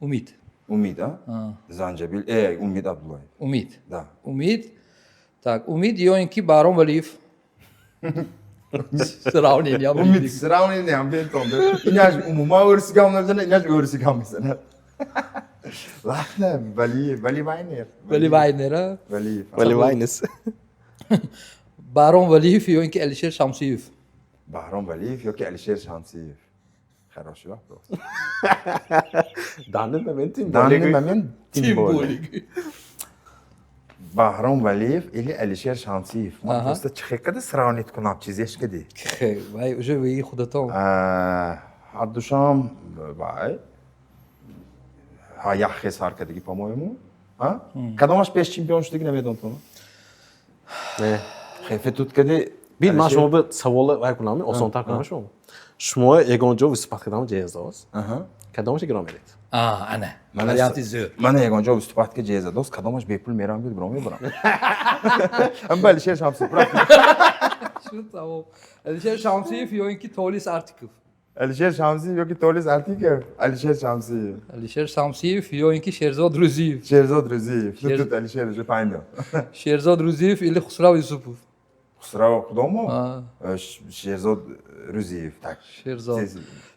Speaker 1: Умид.
Speaker 3: Умид, а? Занҷабил, Умид Абдуллаев.
Speaker 1: Умид.
Speaker 3: Да.
Speaker 1: Умид. Так, Умид ё ин ки Баҳром Валиев? Сравнение.
Speaker 3: Умид сравнение ҳам бентон. Инаш умуман o'risiga ham namizana, inash o'risiga ham mizana. Ладно, Валиев, Вали Вайнер.
Speaker 1: Вали Вайнер, а?
Speaker 3: Валиев.
Speaker 2: Вали Вайнес.
Speaker 1: Баҳром Валиев ё ин ки Алишер Шамсиев?
Speaker 3: Баҳром Валиев ёки Алишер Шамсиев? Хороший вопрос.
Speaker 2: Данный момент тем
Speaker 3: Данный
Speaker 2: более.
Speaker 3: момент тем более. Баҳром Валиев или Алишер Шамсиев? Ман просто чӣ када сравнить кунам чизеш кади?
Speaker 1: Вай, уже вы худатон.
Speaker 3: Ҳардушам вай. Ҳа, яхе сар кадаги, по-моему. А? Кадомаш пеш чемпион шудаги намедонтон?
Speaker 2: Не.
Speaker 3: Хефе тут кади.
Speaker 2: Бин, ман шумо ба савола вай кунам, осонтар кунам шумо. Шумо ягон ҷо выступать кардам ҷоиза дост. Кадомаш гиром меред?
Speaker 1: А, ана. Варианти зӯр.
Speaker 3: Мана ягон ҷо выступать ка ҷоиза дост, кадомаш бепул мерам гуд гиром мебарам. Ам ба Алишер Шамсиев.
Speaker 1: Шуд, тамом. Алишер Шамсиев ё ин ки Толис Артиков?
Speaker 3: Алишер Шамсиев ёки Толис Артиков? Алишер Шамсиев.
Speaker 1: Алишер Шамсиев ё ин ки Шерзод Рӯзиев?
Speaker 3: Шерзод Рӯзиев. Тут тут Алишер уже фаҳмидам.
Speaker 1: Шерзод Рӯзиев или Хусрав Юсупов?
Speaker 3: Хусрав Худомо? Шерзод Рӯзиев. Так.
Speaker 1: Шерзод.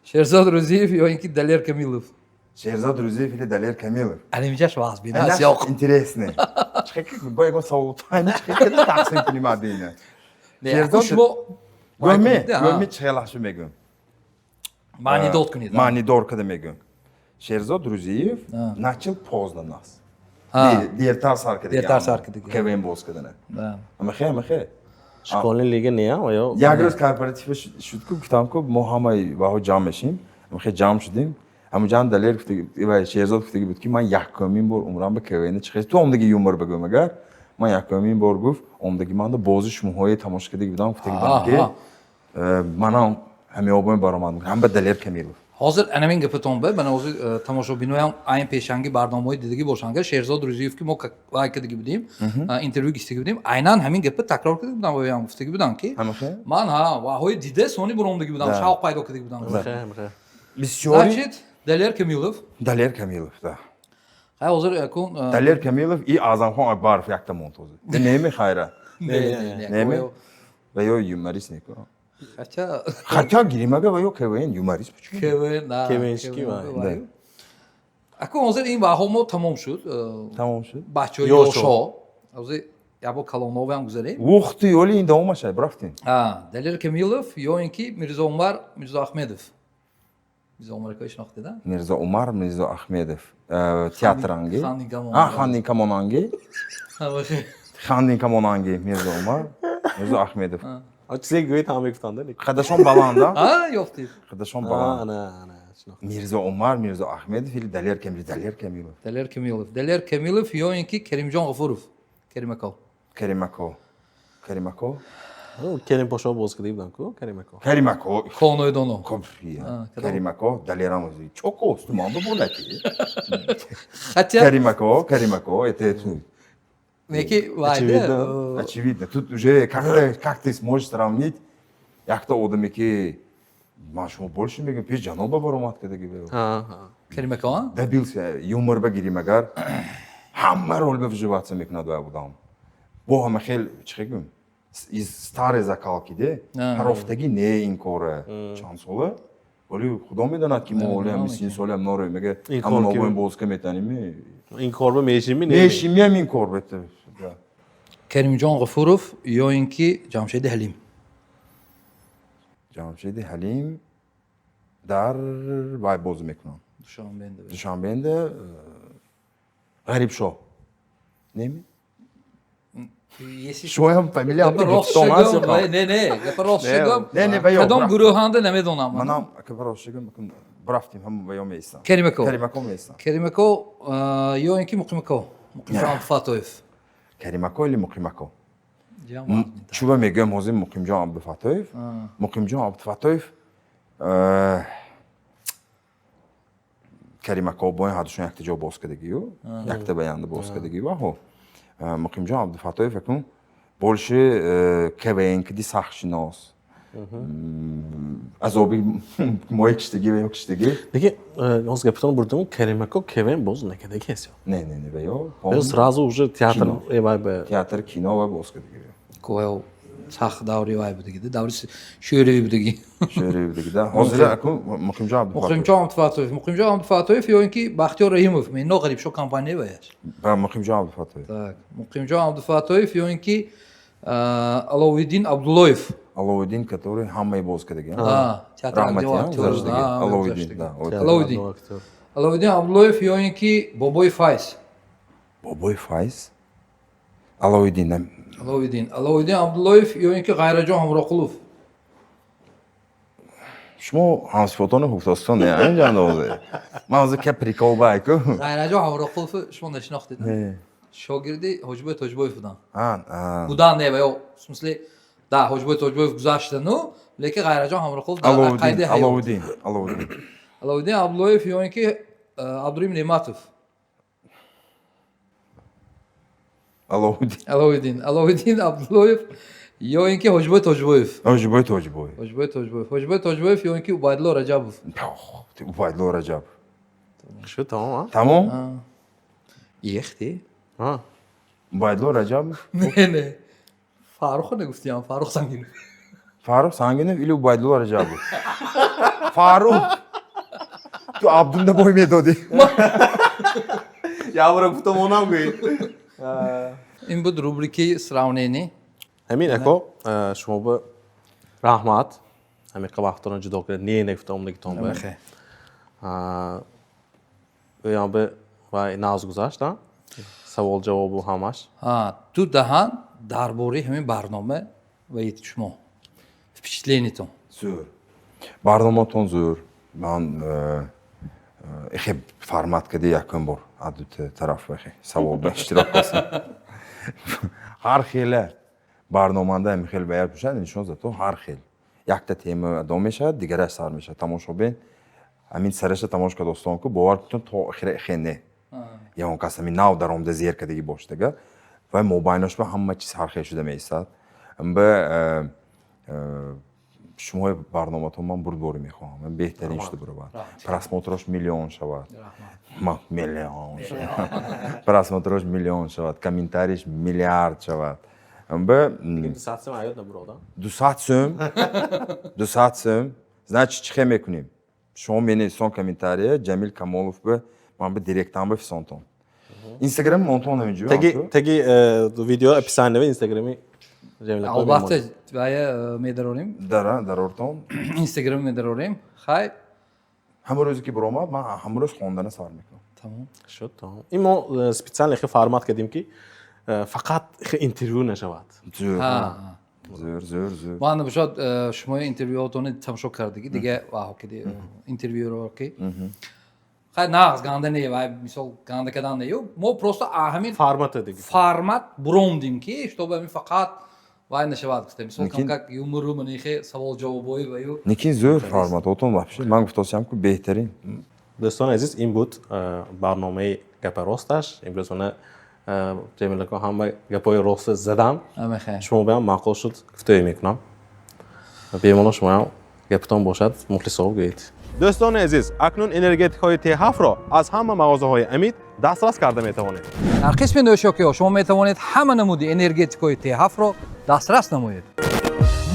Speaker 1: Шерзод Рӯзиев ё ин ки Далер Камилов?
Speaker 3: Шерзод Рӯзиев или Далер Камилов?
Speaker 1: Анимҷаш ваз бинас ёқ.
Speaker 3: Интересный. Чӣ бо ягон савол чӣ тақсим кунем адина?
Speaker 1: Шерзод шумо
Speaker 3: гӯми, гӯми чӣ хелашу мегӯм.
Speaker 1: Маънидод кунед.
Speaker 3: Маънидор када мегӯм. Шерзод Рӯзиев начал поздно нас. Дертар сар када.
Speaker 1: Дертар сар када.
Speaker 3: КВН боз кадана. Амахе, амахе.
Speaker 2: Школьный лига не, ё?
Speaker 3: Як рӯз корпоратив шуд ку, гуфтам ку мо ҳамаи ваҳо ҷамъ мешим. Амахе ҷамъ шудем. Ҳамун Далер гуфтаги, Шерзод гуфтаги буд ки ман якумин бор умрам ба КВН чихез ту омдаги юмор бигӯм агар ман якумин бор гуфт омдаги манда бози шумоҳое тамошо кардаги будам, гуфтаги будам ки манам ҳамиёбои баромад ҳам ба Далер Камилов.
Speaker 1: Ҳозир анамин гапатон ба мана ҳозир тамошобиноям айн пешанги барномаҳои дидагӣ бошанд, Шерзод Рӯзиев ки мо вай кардагӣ будем, интервю гистагӣ будем, айнан ҳамин гапа такрор карда будам ва ям гуфтагӣ будам ки ман ҳа ваҳои дида сони буромдагӣ будам, шавқ пайдо кардагӣ будам. Значит, Далер Камилов.
Speaker 3: Далер Камилов, да.
Speaker 1: Хай, ҳозир якун
Speaker 3: Далер Камилов и Аъзамхон Акбаров якта монд ҳозир. Неме хайра? Неме ва ё юморист неку.
Speaker 1: Хотя
Speaker 3: Хотя гиримага ва ё КВН юморист почему?
Speaker 1: КВН, да.
Speaker 2: КВНщики ва.
Speaker 1: Акун ҳозир ин ваҳо мо тамом шуд.
Speaker 3: Тамом шуд.
Speaker 1: Бачаҳои ёшо. Ҳозир як бор калонноваам гузарем.
Speaker 3: Ух ты, оли ин давом ашай, бурафтем.
Speaker 1: А, Далер Камилов ё ин ки Мирзо Умар Мирзо Ахмедов? Мирзо Умар акои шинохтед, а?
Speaker 3: Мирзо Умар Мирзо Ахмедов. Театранги?
Speaker 1: Хандин Камон.
Speaker 3: А, Хандин Камонанги? Хандин Камонанги Мирзо Умар Мирзо Ахмедов.
Speaker 2: Чизе гӯед, ҳама мегуфтанд.
Speaker 3: Қадашон баланд, а?
Speaker 1: А, ёфтед.
Speaker 3: Қадашон баланд.
Speaker 2: Ана, ана.
Speaker 3: Мирзо Умар, Мирзо Ахмедов или Далер Камилов? Далер Камилов.
Speaker 1: Далер Камилов. Далер Камилов ё ин ки Каримҷон Ғафуров, Каримако?
Speaker 3: Каримако, Каримако.
Speaker 2: Келинпошо боз кида будам ку Каримако.
Speaker 3: Каримако.
Speaker 1: Конои доно.
Speaker 3: Каримако. Далерам чоко ман бубунаки.
Speaker 1: Хотя
Speaker 3: Каримако, Каримако, это
Speaker 1: неки.
Speaker 2: Очевидно.
Speaker 3: Очевидно. Тут уже как ты сможешь сравнить якта одаме ки ман шумо больше мегӯям, пеш ҷаноба баромад кардаги.
Speaker 1: Каримако.
Speaker 3: Добился юмор ба гирим, агар ҳама роль ба вживаться мекунад, вай будам бо ҳама хел, чӣ гӯм, из старой закалки де ҳарофтагӣ не, ин кора чанд сола, вале худо медонад, ки мо оли ҳами 30 солиам норем, мега ҳама нобоем бозка метанем.
Speaker 2: Ин кор ба мешими?
Speaker 3: Мешимиам ин кор.
Speaker 1: Каримҷон Ғафуров ё ин ки Ҷамшеди Ҳалим?
Speaker 3: Ҷамшеди Ҳалим дар вай бозӣ мекунам. Душанбенда Ғарибшоҳ неми? Шоям фамилиям.
Speaker 1: Не, не, гапа рост шигам, кадом гурӯҳанда намедонам.
Speaker 3: Манам гапа рост шигам, рафтим, ҳама ба ё меистам.
Speaker 1: Каримако.
Speaker 3: Каримако меистам.
Speaker 1: Каримако ё ин ки Муқимако, Муқимҷон Абдуфаттоев?
Speaker 3: Каримако или Муқимако? Чува мегӯям, ҳозир Муқимҷон Абдуфаттоев. Муқимҷон Абдуфаттоев, Каримако бо ҳардушон якта ҷо боз кардагию, якта баянда боз кардагию. Аҳо, Муқимҷон Абдуфаттоев акун больше КВН киди сахтшинос, азоби мои киштагӣ ва ё киштагӣ.
Speaker 2: Лекин ҳозир гапитон бурдим, Каримако КВН боз накардаги аст?
Speaker 3: Не, не, не, ва ё
Speaker 2: сразу уже театр.
Speaker 3: Театр, кино ва боз кардагӣ.
Speaker 1: Коваё сахт даври вай будагида, даври шӯравӣ будагӣ.
Speaker 3: Шӯравӣ будагида. Ҳозир акун Муқимҷон Абдуфаттоев.
Speaker 1: Муқимҷон Абдуфаттоев. Муқимҷон Абдуфаттоев ё ин ки Бахтиёр Раҳимов, Минно Ғарибшо компания ваяш?
Speaker 3: Муқимҷон Абдуфаттоев.
Speaker 1: Так, Муқимҷон Абдуфаттоев ё ин ки Аловиддин Абдуллоев?
Speaker 3: Аловиддин, который ҳамаи боз кардагӣ.
Speaker 1: Театр.
Speaker 3: Аловиддин.
Speaker 1: Аловиддин. Аловиддин Абдуллоев ё ин ки Бобои Файз?
Speaker 3: Бобои Файз, Аловиддин.
Speaker 1: Аловиддин. Аловиддин Абдуллоев ё ин ки Ғайраҷон Ҳамроқулов?
Speaker 3: Шумо ҳамсифотони хуфтостон не инҷанда? Ҳозир ман ҳозир ка прикол байку.
Speaker 1: Ғайраҷон Ҳамроқулов шумо нашинохтед? Шогирди Ҳоҷибой Тоҷибоев буданд. Будан не, ва ё, в смысле, да, Ҳоҷибой Тоҷибоев гузаштану, лекин Ғайраҷон Ҳамроқулов дар қайди ҳаёт.
Speaker 3: Аловиддин, Аловиддин.
Speaker 1: Аловиддин Абдуллоев ё ин ки Абдураҳим Неъматов?
Speaker 3: Аловиддин.
Speaker 1: Аловиддин. Аловиддин Абдуллоев ё ин ки Ҳоҷибой Тоҷибоев?
Speaker 3: Ҳоҷибой Тоҷибоев.
Speaker 1: Ҳоҷибой Тоҷибоев. Ҳоҷибой Тоҷибоев ё ин ки Убайдулло Раҷабов?
Speaker 3: Убайдулло Раҷабов.
Speaker 2: Шуд, тамом.
Speaker 3: Тамом.
Speaker 1: Ехти.
Speaker 3: Убайдулло Раҷабов.
Speaker 1: Не, не, Фаррухо нагуфтиям, Фаррух Сангинов.
Speaker 3: Фаррух Сангинов или Убайдулло Раҷабов? Фаррух, ту Абдунда бой медодӣ.
Speaker 2: Явра гуфтам, онам гӯӣ.
Speaker 1: Ин буд рубрикаи сравнение.
Speaker 2: Ҳамин, ако, шумо ба раҳмат, ҳамиқа вақтона ҷудо кард, не нагуфтам омдагитон ба ӯям ба вай нағз гузашт, савол ҷавобу ҳамаш.
Speaker 1: Ту даҳан дар бораи ҳамин барнома ва шумо впечатление тон.
Speaker 3: Зӯр барноматон, зӯр. Ман эхе формат кади, якум бор адута тараф эхе савол ба иштирок кардам. Ҳар хеле барноманда ҳамин хел баяд бошад, нишон зато ҳар хел якта тема адо мешавад, дигараш сар мешавад. Тамошобин ҳамин сараша тамошо кард, достон ку, бовар кунтон, то охира эхе не, ягон кас ҳамин нав даромада зер кардагӣ бошадага, ва мобайношба ҳама чиз ҳар хел шуда меистад. Ба шумои барноматон ман бурдборӣ мехоҳам, беҳтарин шуда биравад, просмотр ош миллион шавад, миллион, просмотр ош миллион шавад, комментарий ш миллиард шавад. 200 сӯм, 200 сӯм. Значит, чӣ хел мекунем? Шумо менависон комментария Ҷамил Камолов ба ман, ба директам бифисонтон, Инстаграм монтон ҳаминҷо.
Speaker 2: Теги видео описание Инстаграми.
Speaker 1: Албатта, вая медарорем.
Speaker 3: Дара дарортон.
Speaker 1: Инстаграм медарорем, хай.
Speaker 3: Ҳамон рӯзе ки биромад, ман ҳамон рӯз хондана сар мекунам.
Speaker 1: Тамом.
Speaker 2: Шуд, тамом. Ин мо специально хе формат кардем, ки фақат хе интервю нашавад.
Speaker 3: Зӯр, зӯр, зӯр.
Speaker 1: Ман бошад, шумо интервюотони тамошо кардагӣ, дига ваҳо ки интервюро ки хай нағз ганда не, вай мисол ганда кадан не, мо просто ҳамин
Speaker 2: Формата дига.
Speaker 1: Формат буромдим ки чтобы ҳамин фақат вай нашавад, гуфта, мисол,
Speaker 3: Лекин-
Speaker 1: как юмору манихе савол ҷавобои ва ю.
Speaker 3: Лекин зӯр формат отон, вообще ман гуфтосиам ку, беҳтарин.
Speaker 2: Дӯстони азиз, ин буд барномаи «Гапа росташ». Имрӯзона Ҷамилако ҳама гапҳои роста задан.
Speaker 1: Амехе.
Speaker 2: Шумо баам маъқул шуд, гуфтаё мекунам. Бемало шумоам гапатон бошад, мухлисо гӯед. Дӯстони азиз, акнун энергетикҳои Т7-ро аз ҳама мағозаҳои «Амид» дастрас карда метавонед.
Speaker 1: Дар қисми нӯшокиҳо шумо метавонед ҳама намуди энергетикҳои Т7-ро дастрас намоед.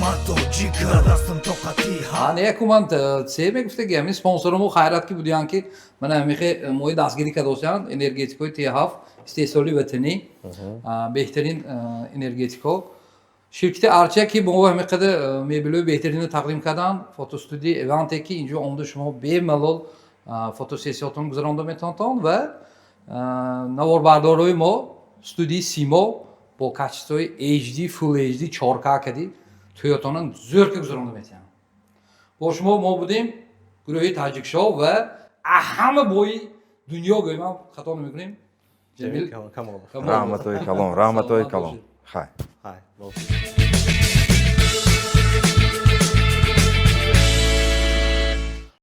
Speaker 7: Ма тоҷика дастам тоқати ҳафт.
Speaker 1: Не, яку ман се мегуфтаги, ҳамин спонсорамо хайрат ки будиян, ки мана ҳамихе мои дастгирӣ кардосиянд. Энергетикҳои Т7, истеҳсоли ватанӣ, беҳтарин энергетикҳо. Ширкати «Арча», ки бо ҳамин қадар мебелҳои беҳтаринро тақдим карданд. Фотостудияи «Эванте», ки инҷо омада шумо бемалол фотосессиятон гузаронда метавонтон, ва наворбардорҳои мо, студияи «Симо», бо качествои HD, Full HD, 4K кади тӯётонан зӯрка гузаронда метавонанд. Бо шумо мо будем, гурӯҳи «Таҷикшоу», ва ҳама бои дунё гӯем, хато намекунем, Ҷамил
Speaker 2: Камолов.
Speaker 1: Камолов.
Speaker 3: Раҳматои калон, раҳматои
Speaker 1: Саломат
Speaker 3: калон.
Speaker 1: бошед.
Speaker 3: Хай.
Speaker 2: Хай.